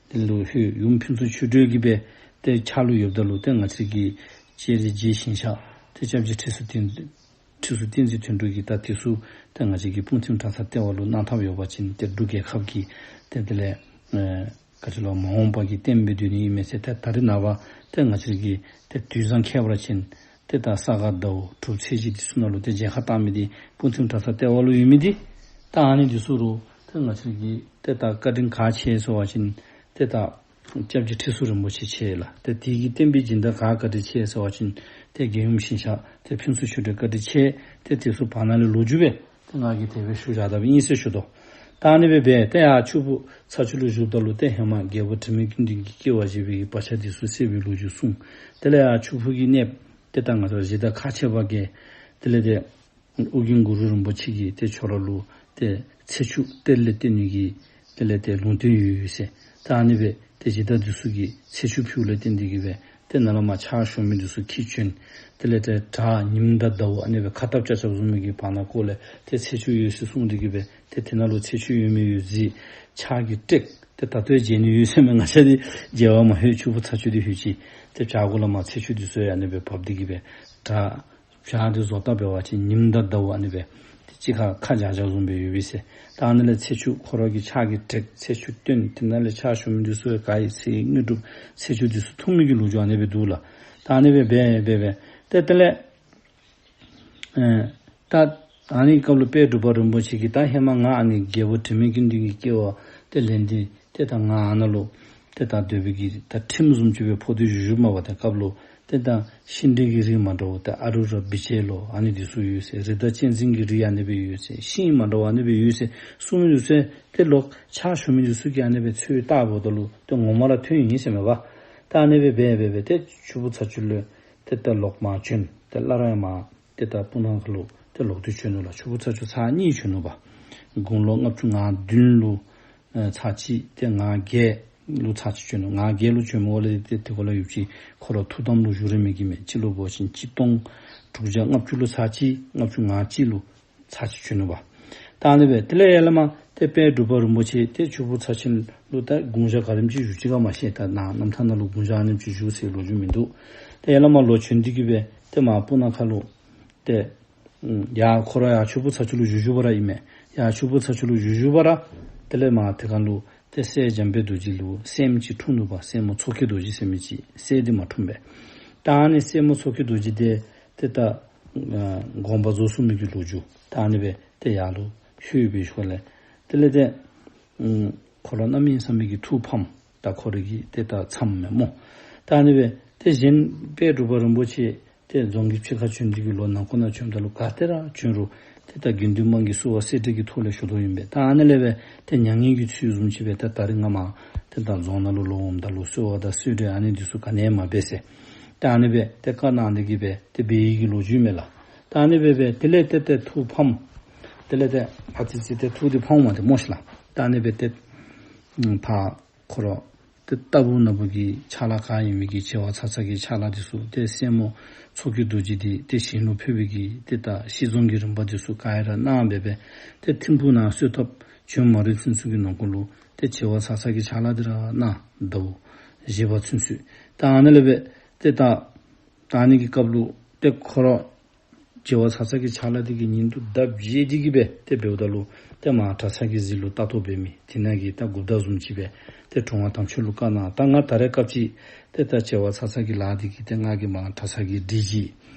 དེ་ལུ་ལྷོད། ཡུམ་ཕུན་ཚོགས་ཆོས་སྒྲོན་གྱི་སྦེ་ཏེ་ཕྱག་ལུ་ཡོདཔ་ད་ལུ་ཏེ་ང་བཅས་ཀྱི་སྤྱན་རས་གཟིགས་ཞིང་གཤེགས་ཏེ་སྐྱབས་རྗེ་ཁྲི་ཟུར་བསྟན་ཁྲི་ཟུར་བསྟན་འཛིན་དོན་གྲུབ་ཀྱིས་ད་དེ་ཚུ་ཏེ་ང་བཅས་ཀྱི་སྤུངས་ཐིམ་གྲྭ་ཚང་ལྟེ་བ་ལུ་གནང་ཐབས་ཡོད་པ་ཅིན་ཏེ་འབྲུག་རྒྱལ་ཁབ་ཀྱི་ཏེ་དེ་ལས་ཨེ་ག་ཅི་ལོ་མ་འོངས་པ་གི་བསྟན་པའི་མདུན་ནི་ཨིན་མས་ཟེར། ཏེ་ད་རེས་ནངས་པ་ཏེ་ང་བཅས་ཀྱི་ཏེ་དུས་བཟང་ཁྱད་པར་ཅན་ཏེ་ད་ས་ག་ཟླཝ་དྲུག་ཚེས་གཅིག་འདི་ཚུ་ནང་ལུ་ཏེ་མཇལ་ཁ་བཏང་མི་འདི་སྤུངས་ཐིམ་གྲྭ་ཚང་ལྟེ་བ་ལུ་ཡོད་མི་འདི་ད་ཨ་ནི་འདི་ཚུ་རུང་ཏེ་ང་བཅས་ཀྱི་ཏེ་ད་བཀའ་དྲིན་ག་ཆེ་ཟེར་བ་ཅིན་ཏེ་ད་སྐྱབས་རྗེ་ཁྲི་ཟུར་རིན་པོ་ཆེ་ཆེ་ལགས། ཏེ་དེ་གི་བསྟན་པའི་སྦྱིན་བདག་ག་བཀའ་དྲིན་ཆེ་ཟེར་བ་ཅིན་ཏེ་རྒྱལ་ཡུམ་ཞིང་གཤེགས་ཏེ་ཕུན་ཚོགས་ཆོས་སྒྲོན་བཀའ་དྲིན་ཆེ། ཏེ་དེ་ཚུ་བར་ན་ལས་ལོ་རྒྱུས་སྦེ་ཏེ་ང་གིས་དེ་སྦེ་ཞུ་བཞག་དཔ་ཨིན་ཟེར་ཞུ་དོ། ད་ཨ་ནི་སྦེ་འབད་ཏེ་ཡར་ཆུ་སྦུག་ཚ་ཆུ་ལུ་བཞུགསཔ་ད་ལུ་ཏེ་ཧེ་མ་རྒྱལ་པོ་དྲི་མེད་ཀུན་ལྡན་གྱི་སྐྱེ་བ་བཞེས་པའི་བག་ཆགས་དེ་ཚུ་སད་པའི་ལོ་རྒྱུས་གསུངས། དེ་ལས་ཡར་ཆུ་སྦུག་གི་གནས་ཏེ་ད་ང་བཅས་གཞི་བདག་ཁ་ཆེ་བ་གིས་དེ་ལས་ཏེ་ཨོ་རྒྱན་གུ་རུ་རིན་པོ་ཆེ་གིས་ཏེ་ཁྱོད་ར་ལུ་ཏེ་ཚེ་ཆུ་གཏེར་ལས་བཏོན་ནི་གི་དེ་ལས་ཏེ་ལུང་བསྟན་ཡོད་ཟེར། ད་ཨ་ནི་སྦེ་ཏེ་གཞི་བདག་འདི་ཚུ་གིས་ཚེ་ཆུ་ཕུལཝ་ལས་བརྟེན་ཏེ་གིས་སྦེ་ཏེ་ནཱ་ལས་མར་ཕྱག་ཞུ་མི་འདི་ཚུ་འཁྱིད་བྱོན། དེ་ལས་ཏེ་བྲག་ཉིམ་དང་ཟླཝ་ཨ་ནི་སྦེ་ཁ་འཐབ་རྐྱབ་རྐྱབ་བཟུམ་མའི་གི་བར་ན་ཀོ་ལས་ཏེ་ཚེ་ཆུ་ཡོད་ཟེར་གསུངས་ཏེ་གིས་སྦེ་ཏེ་དེ་ནང་ལུ་ཚེ་ཆུ་ཡོད་མི་ཡོད་གཟིགས། ཕྱག་གི་བྲེག་ཏེ་ད་ལྟོ་མཇལ་ནི་ཡོད་ཟེར་མས། ང་བཅས་འདི་མཇལ་བར་མ་ལྷོད། ཆུ་སྦུག་ཚ་ཆུ་འདི་ལྷོད་ཅི། ཏེ་བྲག་གུ་ལས་མར་ཚེ་ཆུ་འདི་ཚུ་ཡང་ཨ་ནི་སྦེ་བབས་ཏེ་གིས་སྦེ་བྲག་བྱག་འདི་བཟོ་ལྟ་འབད་བ་ཅིན་ཉིམ་དང་ཟླཝ་ཨ་ནི་སྦེ་ཏེ་གཅིག་ཁར་ཁ་སྦྱར་སྦྱརཝ་བཟུམ་སྦེ་ཡོད་པས་ཟེར། ད་ཨ་ནི་ལས་ཚེ་ཆུ་ཁོ་ར་གི་ཕྱག་གི་བྲེག་ཚེ་ཆུ་བཏོན། དེ་ནང་ལས་ཕྱག་ཞུ་མི་འདི་ཚུ་ག་ཡི་ཚེ་དངོས་གྲུབ་ཚེ་ཆུ་འདི་ཚུ་འཐུང་མི་གི་ལོ་རྒྱུས་ཨ་ནི་སྦེ་འདུག་ལགས། ད་ཨ་ནི་སྦེ་འབད་འབད་འབད་ཏེ་དེ་ལས་ཨེ་ད་ཨ་ནི་སྐབས་ལུ་དཔལ་འབྲུག་པ་རིན་པོ་ཆེ་གིས་ད་ཧེ་མ་ང་ཨ་ནི་རྒྱལ་པོ་དྲི་མེད་ཀུན་ལྡན་གྱི་སྐྱེ་བ་ཏེ་ལེན་ཏེ་ཏེ་ད་ང་ཨ་ནཱ་ལུ་ཏེ་ད་སྡོད་པའི་གི་ད་ཁྲིམས་བཟུམ་ཅིག་སྦེ་ཕོག་སྟེ་བཞུགས་བཞུགསཔ་མས་པ། ཏེ་སྐབས་ལུ་ཏེ་ད་ཤིང་འབྲས་ཀྱི་རིགས་མ་འདྲཝ་ཏེ་ཨ་རུ་ར་བི་ཅེ་ལོ་ཨ་ནི་འདི་ཚུ་ཡོད་ཟེར། རི་དྭགས་གཅན་གཟན་གྱི་རིགས་ཨ་ནི་སྦེ་ཡོད་ཟེར། ཤིང་མ་འདྲཝ་ཨ་ནི་སྦེ་ཡོད་ཟེར་གསུངས་མི་འདི་ཚུ་ཏེ་ལོག་ཕྱག་ཞུ་མི་འདི་ཚུ་གིས་ཨ་ནི་སྦེ་འཚོལ་བལྟཝ་ད་ལུ་ཏེ་ངོ་མ་ར་ཐོན་ཡི་ཟེར་མས་པ། ད་ཨ་ནི་སྦེ་འབད་འབད་འབད་ཏེ་ཆུ་སྦུག་ཚ་ཆུ་ལུ་ཏེ་ད་ལོག་མར་བྱོན། ཏེ་སླར་ཡང་མར་ཏེ་ད་སྤུ་ན་ཁ་ལུ་ཏེ་ལོག་སྟེ་བྱོན་ནུག་ལགས། ཆུ་སྦུག་ཚ་ཆུ་ཚར་གཉིས་བྱོན་ནུག་པ། དགུང་ལོ་ལྔ་བཅུ་ང་བདུན་ལུ་ཨེ་ཚར་གཅིག། ཏེ་ང་བརྒྱད་ལུ་ཚར་གཅིག་བྱོན་ནུག། ང་བརྒྱད་ལུ་བྱོན་མི་འོག་ལས་ཏེ་དེ་གུ་ལུ་ཡོད་ཅི། ཁོ་ར་ཐུགས་དམ་ལུ་བཞུགས་རན་མི་གི་མས། སྤྱི་ལོ་འབད་བ་ཅིན་གཅིག་སྟོང་དྲུག་བརྒྱ་ལྔ་བཅུ་ལུ་ཚར་གཅིག། ལྔ་བཅུ་ང་གཅིག་ལུ་ཚར་གཅིག་བྱོན་ནུག་པ། ད་ཨ་ནི་སྦེ་དེ་ལས་ཡར་ལས་མར་ཏེ་དཔལ་འབྲུག་པ་རིན་པོ་ཆེ་ཏེ་ཆུ་སྦུག་ཚ་ཆུ་ལུ་ད་དགུང་ཞག་ག་དེམ་ཅིག་བཞུགས་ཅི་ག་མ་ཤེས། ད་ནཱ་རྣམ་ཐར་ནང་ལུ་དགུང་ཞག་ཨ་ནེམ་ཅིག་བཞུགས་ཟེར་ལོ་རྒྱུས་མིན་འདུག། ཏེ་ཡར་ལས་མར་ལོག་བྱོན་ཏེ་གིས་སྦེ་ ཏེ་མར་སྤུ་ན་ཁ་ལུ་ཏེ་ཨམ་ཡར་ཁོ་ར་ཡར་ཆོས་ཕུ་ཚ་ཆུ་ལུ་བཞུགས་བཞུགས་པ་ར་ཨིན་མས། ཡར་ཆོས་ཕུ་ཚ་ཆུ་ལུ་བཞུགས་བཞུགས་པ་ར་དེ་ལས་མར་དེ་ཁ་ལུ་ཏེ་སྲས་འཇམ་དཔལ་རྡོ་རྗེ་ལུ་སྲསམོ་ཅིག་འཁྲུངས་ནུག་པ། སྲསམོ་མཚོ་སྐྱེས་རྡོ་རྗེ་ཟེར་མི་ཅིག། སྲས་འདི་མ་འཁྲུངས་པས། ད་ཨ་ནི་སྲསམོ་མཚོ་སྐྱེས་རྡོ་རྗེ་འདི་ཏེ་ད་ཨ་དགོངས་པ་རྫོགས་སོང་མི་གི་ལོ་རྒྱུས་ད་ཨ་ནི་སྦེ་ཏེ་ཡར་ལུ་ལྷོད་པའི་ཤུལ་ལས་དེ་ལས་ཏེ་ཨམ་ཁོ་ར་གནམ་མེད་ས་མེད་ཀྱི་ཐུགས་ཕམ། ད་ཁོ་རའི་གི་ཏེ་ད་མཚམས་མས་སྨོ། ད་ཨ་ནི་སྦེ་ཏེ་གཞན་དཔལ་འབྲུག་པ་རིན་པོ་ཆེ་ཏེ་རྫོང་གི་ཕྱི་ཁར་བྱོན་ཏེ་གི་ལོག་ནང་འཁོད་ནང་བྱོནམ་ད་ལུ་ག་ཏེ་ར་བྱོན་རུང་ཏེ་ད་དགེ་འདུན་དམངས་ཀྱིས་བསུ་བ་སེར་སྦྲེང་གི་ཐོག་ལས་ཞུ་དོ་ཨིན་པས། ད་ཨ་ནི་ལས་སྦེ་ཏེ་མྱ་ངན་གྱི་ཚུལ་བཟུམ་ཅིག་སྦེ་ད་ད་རིས་ང་མར་ཏེ་ད་རྫོང་ནང་ལུ་ལོག་འོངམ་ད་ལུ་བསུ་བ་དང་གསོལ་འདྲེན་ཨ་ནི་འདི་ཚུ་ག་ནི་ཡང་མ་འབད་ཟེར། ད་ཨ་ནི་སྦེ་ཏེ་བཀའ་གནང་སྟེ་གི་སྦེ་ཏེ་འབད་ཡི་གི་ལོ་རྒྱུས་མས་ལགས། ད་ཨ་ནི་སྦེ་སྦེ་དེ་ལས་ཏེ་ཏེ་ཐུགས་ཕམ། དེ་ལས་ཏེ་ཨ་ཙི་ཙི་ཏེ་ཐུགས་འདི་ཕམ་མས་ཏེ་སྨོ་ཤི་ལགས། ད་ཨ་ནི་སྦེ་ཏེ་ཨམ་ཕར་ཁོ་ར་ཏེ་རྟ་ཕུ་ནག་ཕུ་གི་ཕྱག་ལཱ་ག་ཨིན་མི་གི་བྱེ་བ་ཚ་ཚ་གི་ཕྱག་ལཱ་འདི་ཚུ་ཏེ་སྲསམོ་མཚོ་སྐྱེས་རྡོ་རྗེ་འདི་ཏེ་ཞིང་ལུ་ཕེབས་པའི་གི་ཏེ་ད་གཤེགས་རྫོང་གི་རིམ་པ་འདི་ཚུ་ག་ར་གནང་སྦེ་སྦེ་ཏེ་ཐིམ་ཕུག་ནང་གསོལ་ཐབ་བྱོན་མ་རན་ཚུན་ཚོད་ཀྱི་ནང་འཁོད་ལུ་ཏེ་བྱེ་བ་ཚ་ཚ་གི་ཕྱག་ལཱ་འདི་ར་གནང་ཟླཝ་བཞི་པ་ཚུན་ཚོད། ད་ཨ་ནི་ལས་སྦེ་ཏེ་ད་ད་ཨ་ནི་གི་སྐབས་ལུ་ཏེ་ཁོ་ར་བྱེ་བ་ཚ་ཚ་གི་ཕྱག་ལཱ་འདི་གི་ཉིན་དུ་ཟླཝ་བཞི་འདི་གི་སྦེ་ཏེ་འབདཝ་ད་ལུ་ཏེ་མར་གྲྭ་ཚང་གི་གཟིགས་ལུ་ལྟ་རྟོག་འབད་མི་དེ་ནང་གི་ད་འགོ་བདག་བཟུམ་ཅིག་སྦེ་ཏེ་དྲུང་པ་དམ་ཆོས་ལུ་བཀའ་གནང་། ད་ང་ད་རེས་སྐབས་ཅིག་ཏེ་ད་བྱེ་བ་ཚ་ཚ་གི་ལཱ་འདི་གིས་ཏེ་ང་གིས་མར་གྲྭ་ཚང་གི་སྒྲིག་གཞི་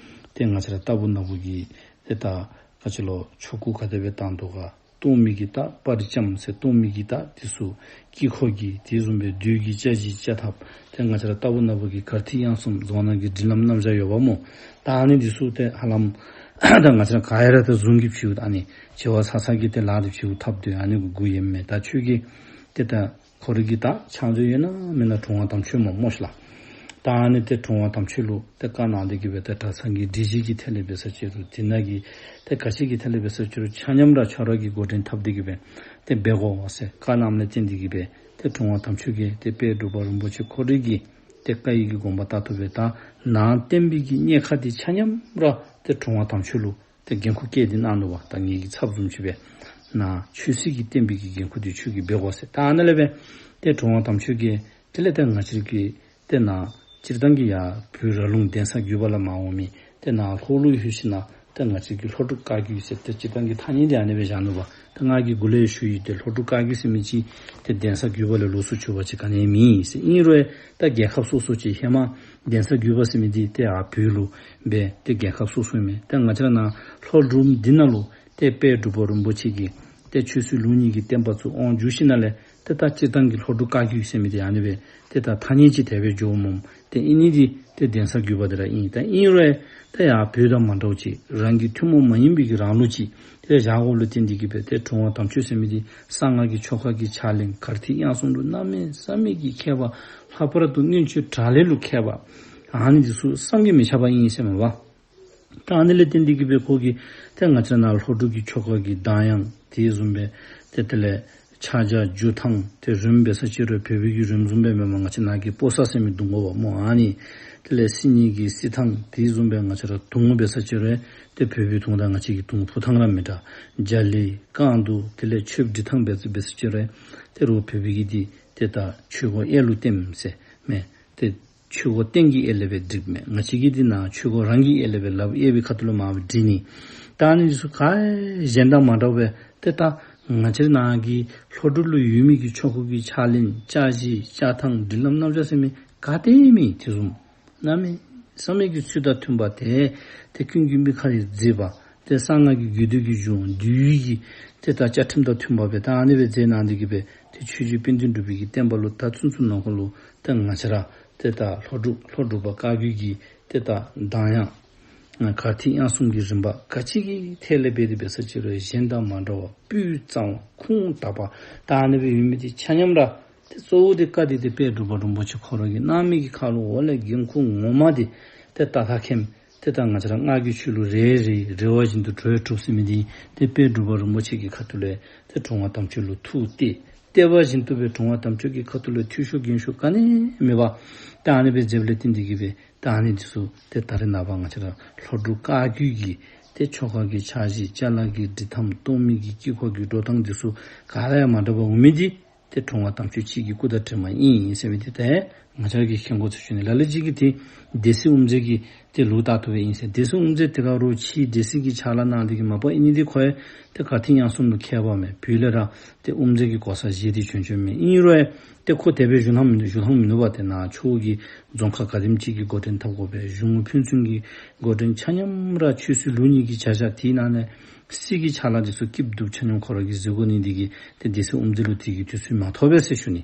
ཏེ་ང་བཅས་ར་རྟ་ཕུ་ནག་ཕུ་གི་ཏེ་ད་ག་ཅི་ལོ་ཆོ་ག་ག་དེ་སྦེ་བཏང་དོ་ག། གཏོར་མའི་གི་ད་པར་ཙམ་ཟེར་གཏོར་མའི་གི་ད་འདི་ཚུ་དཀྱིལ་འཁོར་གྱི་དེ་བཟུམ་སྦེ་བདུད་ཀྱི་བཅའ་གཞི་བཅའ་ཐབས་ཏེ་ང་བཅས་ར་རྟ་ཕུ་ནག་ཕུ་གི་གར་ཐིག་དབྱངས་གསུམ་རྫོང་ནང་གི་སྒྲིག་ལམ་རྣམ་གཞག་ཡོདཔ་སྨོ། ད་ཨ་ནི་འདི་ཚུ་ཏེ་ཧ་ལམ་ད་ང་བཅས་ར་ག་ར་ད་བཟུང་གི་ཕྱིའུ་ད་ཨ་ནི་བྱེ་བ་ཚ་ཚ་གི་ཏེ་ལཱ་འདི་ཕྱིའུ་འཐབ་སྡོད་ཨ་ནི་གུ་གུ་ཡོདཔ་མས། ད་ཁྱོད་ཀྱིས་ཏེ་ད་ཁོ་རའི་གི་ད་ཕྱག་མཛོད་ཡོད་ན་མེད་ན་དྲུང་པ་དམ་ཆོས་མས་སྨོ་ཤི་ལགས། ད་ཨ་ནི་ཏེ་དྲུང་པ་དམ་ཆོས་ལུ་ཏེ་བཀའ་གནང་སྟེ་གི་སྦེ་ཏེ་གྲྭ་ཚང་གི་སྒྲིག་གཞི་གི་ཐད་ལས་འབད་ས་ཅིག་རུང་དེ་ནང་གི་ཏེ་ག་ཅི་གི་ཐད་ལས་འབད་ས་ཅིག་རུང་ཆ་མཉམ་ར་ཁྱོད་ར་གིས་འགོ་འདྲེན་འཐབ་སྟེ་གི་སྦེ་ཏེ་འབད་དགོ་ཟེར་བཀའ་གནངམ་ལས་བརྟེན་ཏེ་གི་སྦེ་ཏེ་དྲུང་པ་དམ་ཆོས་ཀྱིས་ཏེ་དཔལ་འབྲུག་པ་རིན་པོ་ཆེ་ཁོ་རའི་གི་ཏེ་བཀའ་ཡི་གི་དགོངས་པ་ལྟར་དུ་སྦེ་ད་ནང་བསྟན་པའི་གི་གནས་ཁང་འདི་ཆ་མཉམ་ར་ཏེ་དྲུང་པ་དམ་ཆོས་ལུ་ཏེ་འགན་ཁུར་བཀལ་ཏེ་གནང་ནུག་པ། ད་ངེ་གི་ཚབ་བཟུམ་ཅིག་སྦེ་ནཱ་ཆོས་སྲིད་ཀྱི་བསྟན་པའི་གི་འགན་ཁུར་འདི་ཁྱོད་ཀྱིས་འབད་དགོ་ཟེར། ད་ཨ་ནཱ་ལས་སྦེ་ཏེ་དྲུང་པ་དམ་ཆོས་ཀྱིས་དེ་ལས་ཏེ་ང་བཅས་ཀྱི་ཏེ་ནཱ་སྤྱིར་བཏང་གི་ཡར་བོད་ར་ལུང་གདན་ས་བརྒྱུད་པ་ལས་མར་འོང་མི་ཏེ་ནཱ་ལྷོ་ལུ་ལྷོད་ཞིནམ་ལས་ཏེ་ང་བཅས་ཀྱི་ལྷོ་འབྲུག་བཀའ་བརྒྱུད་ཟེར་ཏེ་སྤྱིར་བཏང་གི་ཐ་སྙད་འདི་ཨ་ནི་སྦེ་བཞག་ནུག་པ། ཏེ་ང་གིས་འགོ་ལས་ཞུ་ཡི། ཏེ་ལྷོ་འབྲུག་བཀའ་བརྒྱུད་ཟེར་མི་ཅིག་ཏེ་གདན་ས་བརྒྱུད་པ་ལས་ལོགས་སུ་གྱུར་པ་ཅིག་ག་ནི་ཡང་མེད་ཟེར། ཨིན་རུང་ད་རྒྱལ་ཁབ་སོ་སོ་ཅིག་ཧེ་མ་གདན་ས་བརྒྱུད་པ་ཟེར་མི་འདི་ཏེ་ཨ་བོད་ལུ་སྦེ་ཏེ་རྒྱལ་ཁབ་སོ་སོ་མས། ཏེ་ང་བཅས་ར་ནཱ་ལྷོ་འབྲུག་འདི་ནང་ལུ་ཏེ་དཔལ་འབྲུག་པ་རིན་པོ་ཆེ་གིས་ཏེ་ཆོས་སྲིད་ལུགས་གཉིས་ཀྱི་བསྟན་པ་ཚུ་དབང་བསྒྱུར་ཞིནམ་ལས་ཏེ་ད་སྤྱིར་བཏང་གི་ལྷོ་འབྲུག་བཀའ་བརྒྱུད་ཟེར་མི་འདི་ཨ་ནི་སྦེ་ཏེ་ད་ཐ་སྙད་ཅིག་དེ་སྦེ་འགྱོཝ་སྨོ། ཏེ་ཨིན་ནི་འདི་ཏེ་གདན་ས་བརྒྱུད་པ་འདི་ར་ཨིན། ད་ཨིན་རུང་ད་ཡར་བོད་དང་མ་འདྲཝ་ཅིག་རང་གི་ཐུན་མོང་མ་ཡིན་པའི་གི་རང་ལུགས་ཅིག་ཏེ་བཞག་དགོཔ་ལུ་བརྟེན་ཏེ་གི་སྦེ་ཏེ་དྲུང་པ་དམ་ཆོས་ཟེར་མི་འདི་གསང་སྔགས་ཀྱི་ཆོ་ག་གི་ཕྱག་ལེན་གར་ཐིག་དབྱངས་གསུམ་ལུ་གནམ་མེད་ས་མེད་ཀྱི་མཁས་པ། ལྷག་པར་དུ་མངོན་སྤྱོད་དྲག་ལས་ལུ་མཁས་པ། ཨ་ནི་འདི་ཚུ་བསམ་གྱིས་མི་ཁྱབ་པ་ཨིན་ཟེར་མས་པ། ད་ཨ་ནི་ལས་བརྟེན་ཏེ་གི་སྦེ་ཁོ་གིས་ཏེ་ང་བཅས་ནཱ་ལྷོ་འབྲུག་གི་ཆོ་ག་གི་གདངས་དབྱངས་དེ་བཟུམ་སྦེ་ཏེ་དེ་ལས་ཕྱག་རྒྱ་རྒྱུག་ཐངས་ཏེ་རོལམ་འབད་ས་ཅིག་རུང་བོད་པའི་གི་རོལམ་བཟུམ་སྦེ་མེན་པར་ང་བཅས་ནཱ་གི་པོ་སར་ཟེར་མི་བརྡུང་དགོཔ་སྨོ། ཨ་ནི་དེ་ལས་སིལ་སྙན་གྱི་སིལ་ཐངས་དེ་བཟུམ་སྦེ་ང་བཅས་ར་དུང་འབད་ས་ཅིག་རུང་ཏེ་བོད་པའི་དུང་དང་ང་བཅས་ཀྱི་དུང་ཕུ་ཐངས་ར་མི་འདྲ། རྒྱ་གླིང་རྐང་དུང་དེ་ལས་མཆོད་སྒྲིག་ཐངས་འབད་འབད་ས་ཅིག་རུང་ཏེ་རོགས་བོད་པའི་གི་འདི་ཏེ་ད་ཆོས་གོས་གཡས་ལུ་སྟོནམ་ཟེར་མས། ཏེ་ཆོས་གོས་སྟེང་གི་གཡས་ལས་སྦེ་སྒྲིགཔ་མས། ང་བཅས་ཀྱི་འདི་ནཱ་ཆོས་གོས་རང་གི་གཡས་ལས་སྦེ་ལགཔ་གཡས་པའི་ཁ་ཐུག་ལུ་མར་སྦེ་སྒྲིག་ནི། ད་ཨ་ནི་འདི་ཚུ་ག་གཞན་དང་མ་འདྲཝ་སྦེ་ཏེ་ད་ང་བཅས་ནཱ་གི་ལྷོ་འབྲུག་ལུ་ཡོད་མི་གི་ཆོ་ག་གི་ཕྱག་ལེན་བཅའ་གཞི་བཅའ་ཐངས་སྒྲིག་ལམ་རྣམ་གཞག་ཟེར་མི་ག་ཏེ་མེད། དེ་བཟུམ་གནམ་མེད་ས་མེད་ཀྱི་ཚུལ་དང་མཐུན་པ་ཏེ་ཏེ་ཀུན་གྱི་མིག་དཀར་ཡང་མཛེས་པ། ཏེ་གསང་སྔགས་ཀྱི་རྒྱུད་སྡེ་གི་གཞུང་འདུས་ཀྱི་ཏེ་ད་བཅའ་ཁྲིམས་དང་མཐུན་པ་སྦེ་ད་ཨ་ནི་སྦེ་མཛད་གནང་སྟེ་གི་སྦེ་ཏེ་ཆོས་རྗེ་དཔལ་ལྡན་འབྲུག་པའི་གི་བསྟན་པ་ལུ་ད་ཚུན་ཚོད་ནང་འཁོད་ལུ་ཏེ་ང་བཅས་ར་ཏེ་ད་ལྷོ་འབྲུག་ལྷོ་འབྲུག་པ་བཀའ་བརྒྱུད་ཀྱི་ཏེ་ད་གདངས་དབྱངས་གར་ཐིག་དབྱངས་གསུམ་གྱི་རིམ་པ་ག་ཅི་གི་ཐད་ལས་འབད་དེ་འབད་ས་ཅིག་རུང་གཞན་དང་མ་འདྲ་བ་སྤུས་གཙང་བ་ཁུངས་དག་པ་ད་ཨ་ནི་སྦེ་ཡོད་མི་འདི་ཆ་མཉམ་ར་ཏེ་གཙོ་བོ་འདི་བཀའ་འདི་ཏེ་དཔལ་འབྲུག་པ་རིན་པོ་ཆེ་ཁོ་ར་གིས་གནང་མི་གི་ཁར་ལུ་འོག་ལས་འགན་ཁུར་ངོ་མ་འདི་ཏེ་ད་ད་ཁེམ་ཏེ་ད་ང་བཅས་ར་སྔགས་ཀྱི་ཆོས་ལུ་རེ་རེ་རེ་བ་བཞིན་དུ་གྲོས་གྲུབ་ཟེར་མི་འདི་ཏེ་དཔལ་འབྲུག་པ་རིན་པོ་ཆེ་གི་ཁ་ཐུག་ལས་ཏེ་དྲུང་པ་དམ་ཆོས་ལུ་ཐུགས་གཏད། གཏད་པ་བཞིན་དུ་སྦེ་དྲུང་པ་དམ་ཆོས་ཀྱི་ཁ་ཐུག་ལས་འཐུས་ཤོར་འགན་ཤོར་ག་ནི་མེད་པར་ད་ཨ་ནི་སྦེ་མཛདཔ་ལས་བརྟེན་ཏེ་གི་སྦེ་ད་ཨ་ནི་འདི་ཚུ་ཏེ་ད་རེས་ནངས་པ་ང་བཅས་ར་ལྷོ་འབྲུག་བཀའ་བརྒྱུད་ཀྱི་ཏེ་ཆོ་ག་གི་ཕྱག་བཞེས་ཅ་ལ་གི་སྒྲིག་ཐངས་གཏོར་མའི་གི་དཀྱིལ་འཁོར་གྱི་འགྲོ་སྟངས་འདི་ཚུ་ག་ར་ཡང་མ་འདྲ་བ་འོང་མི་འདི་ཏེ་དྲུང་པ་དམ་ཆོས་གཅིག་གི་སྐུ་དང་གྲིབ་མ་ཨིན་ཟེར་མི་འདི་ཏེ་ ང་བཅས་ཀྱིས་མཁྱེན་དགོ་ཚུལ་ཞུ་ནི། ལ་ལུ་ཅིག་གིས་ཏེ་སྡེ་སྲིད་དབུ་མཛད་ཀྱི་ཏེ་ལུགས་ལྟར་དུ་སྦེ་ཨིན་ཟེར། སྡེ་སྲིད་དབུ་མཛད་དེ་ག་ར་ཕྱིའི་སྡེ་སྲིད་ཀྱི་ཕྱག་ལཱ་གནང་སྟེ་གིས་མ་པ་ཨིན་ནི་འདི་ཁོ་ཡང་ཏེ་གར་ཐིག་ཡང་གསུམ་ལུ་མཁས་པ་མས། བོད་ལས་ར་ཏེ་དབུ་མཛད་ཀྱི་གོ་ས་བཞེས་ཏེ་བྱོན་བྱོནམ་མས། ཨིན་རུང་ཡང་ཏེ་ཁོ་དེ་སྦེ་བཞུགས་ལྷང་མིན་འདུག། བཞུགས་ལྷང་མིན་འདུག་པ། ཏེ་ནཱ་ཕྱོགས་ཀྱི་རྫོང་ཁག་ག་དེམ་ཅིག་གི་འགོ་འདྲེན་འཐབ་དགོ་པས། གཞུང་ཕན་ཚུན་གྱི་འགོ་འདྲེན་ཆ་མཉམ་ར་ཆོས་སྲིད་ལུགས་གཉིས་ཀྱི་བྱ་བཞག་དེའི་ནང་ནས་སྲིད་ཀྱི་ཕྱག་ལཱ་འདི་ཚུ་སྐྱིདཔ་སྡུགཔ་ཆ་མཉམ་ཁོ་ར་གིས་གཟིགས་དགོ་ནི་འདི་གིས་ཏེ་སྡེ་སྲིད་དབུ་མཛད་ལུ་དེ་གི་དུས་ཚོད་མ་ཐོབ་པས་ཟེར་ཞུ་ནི།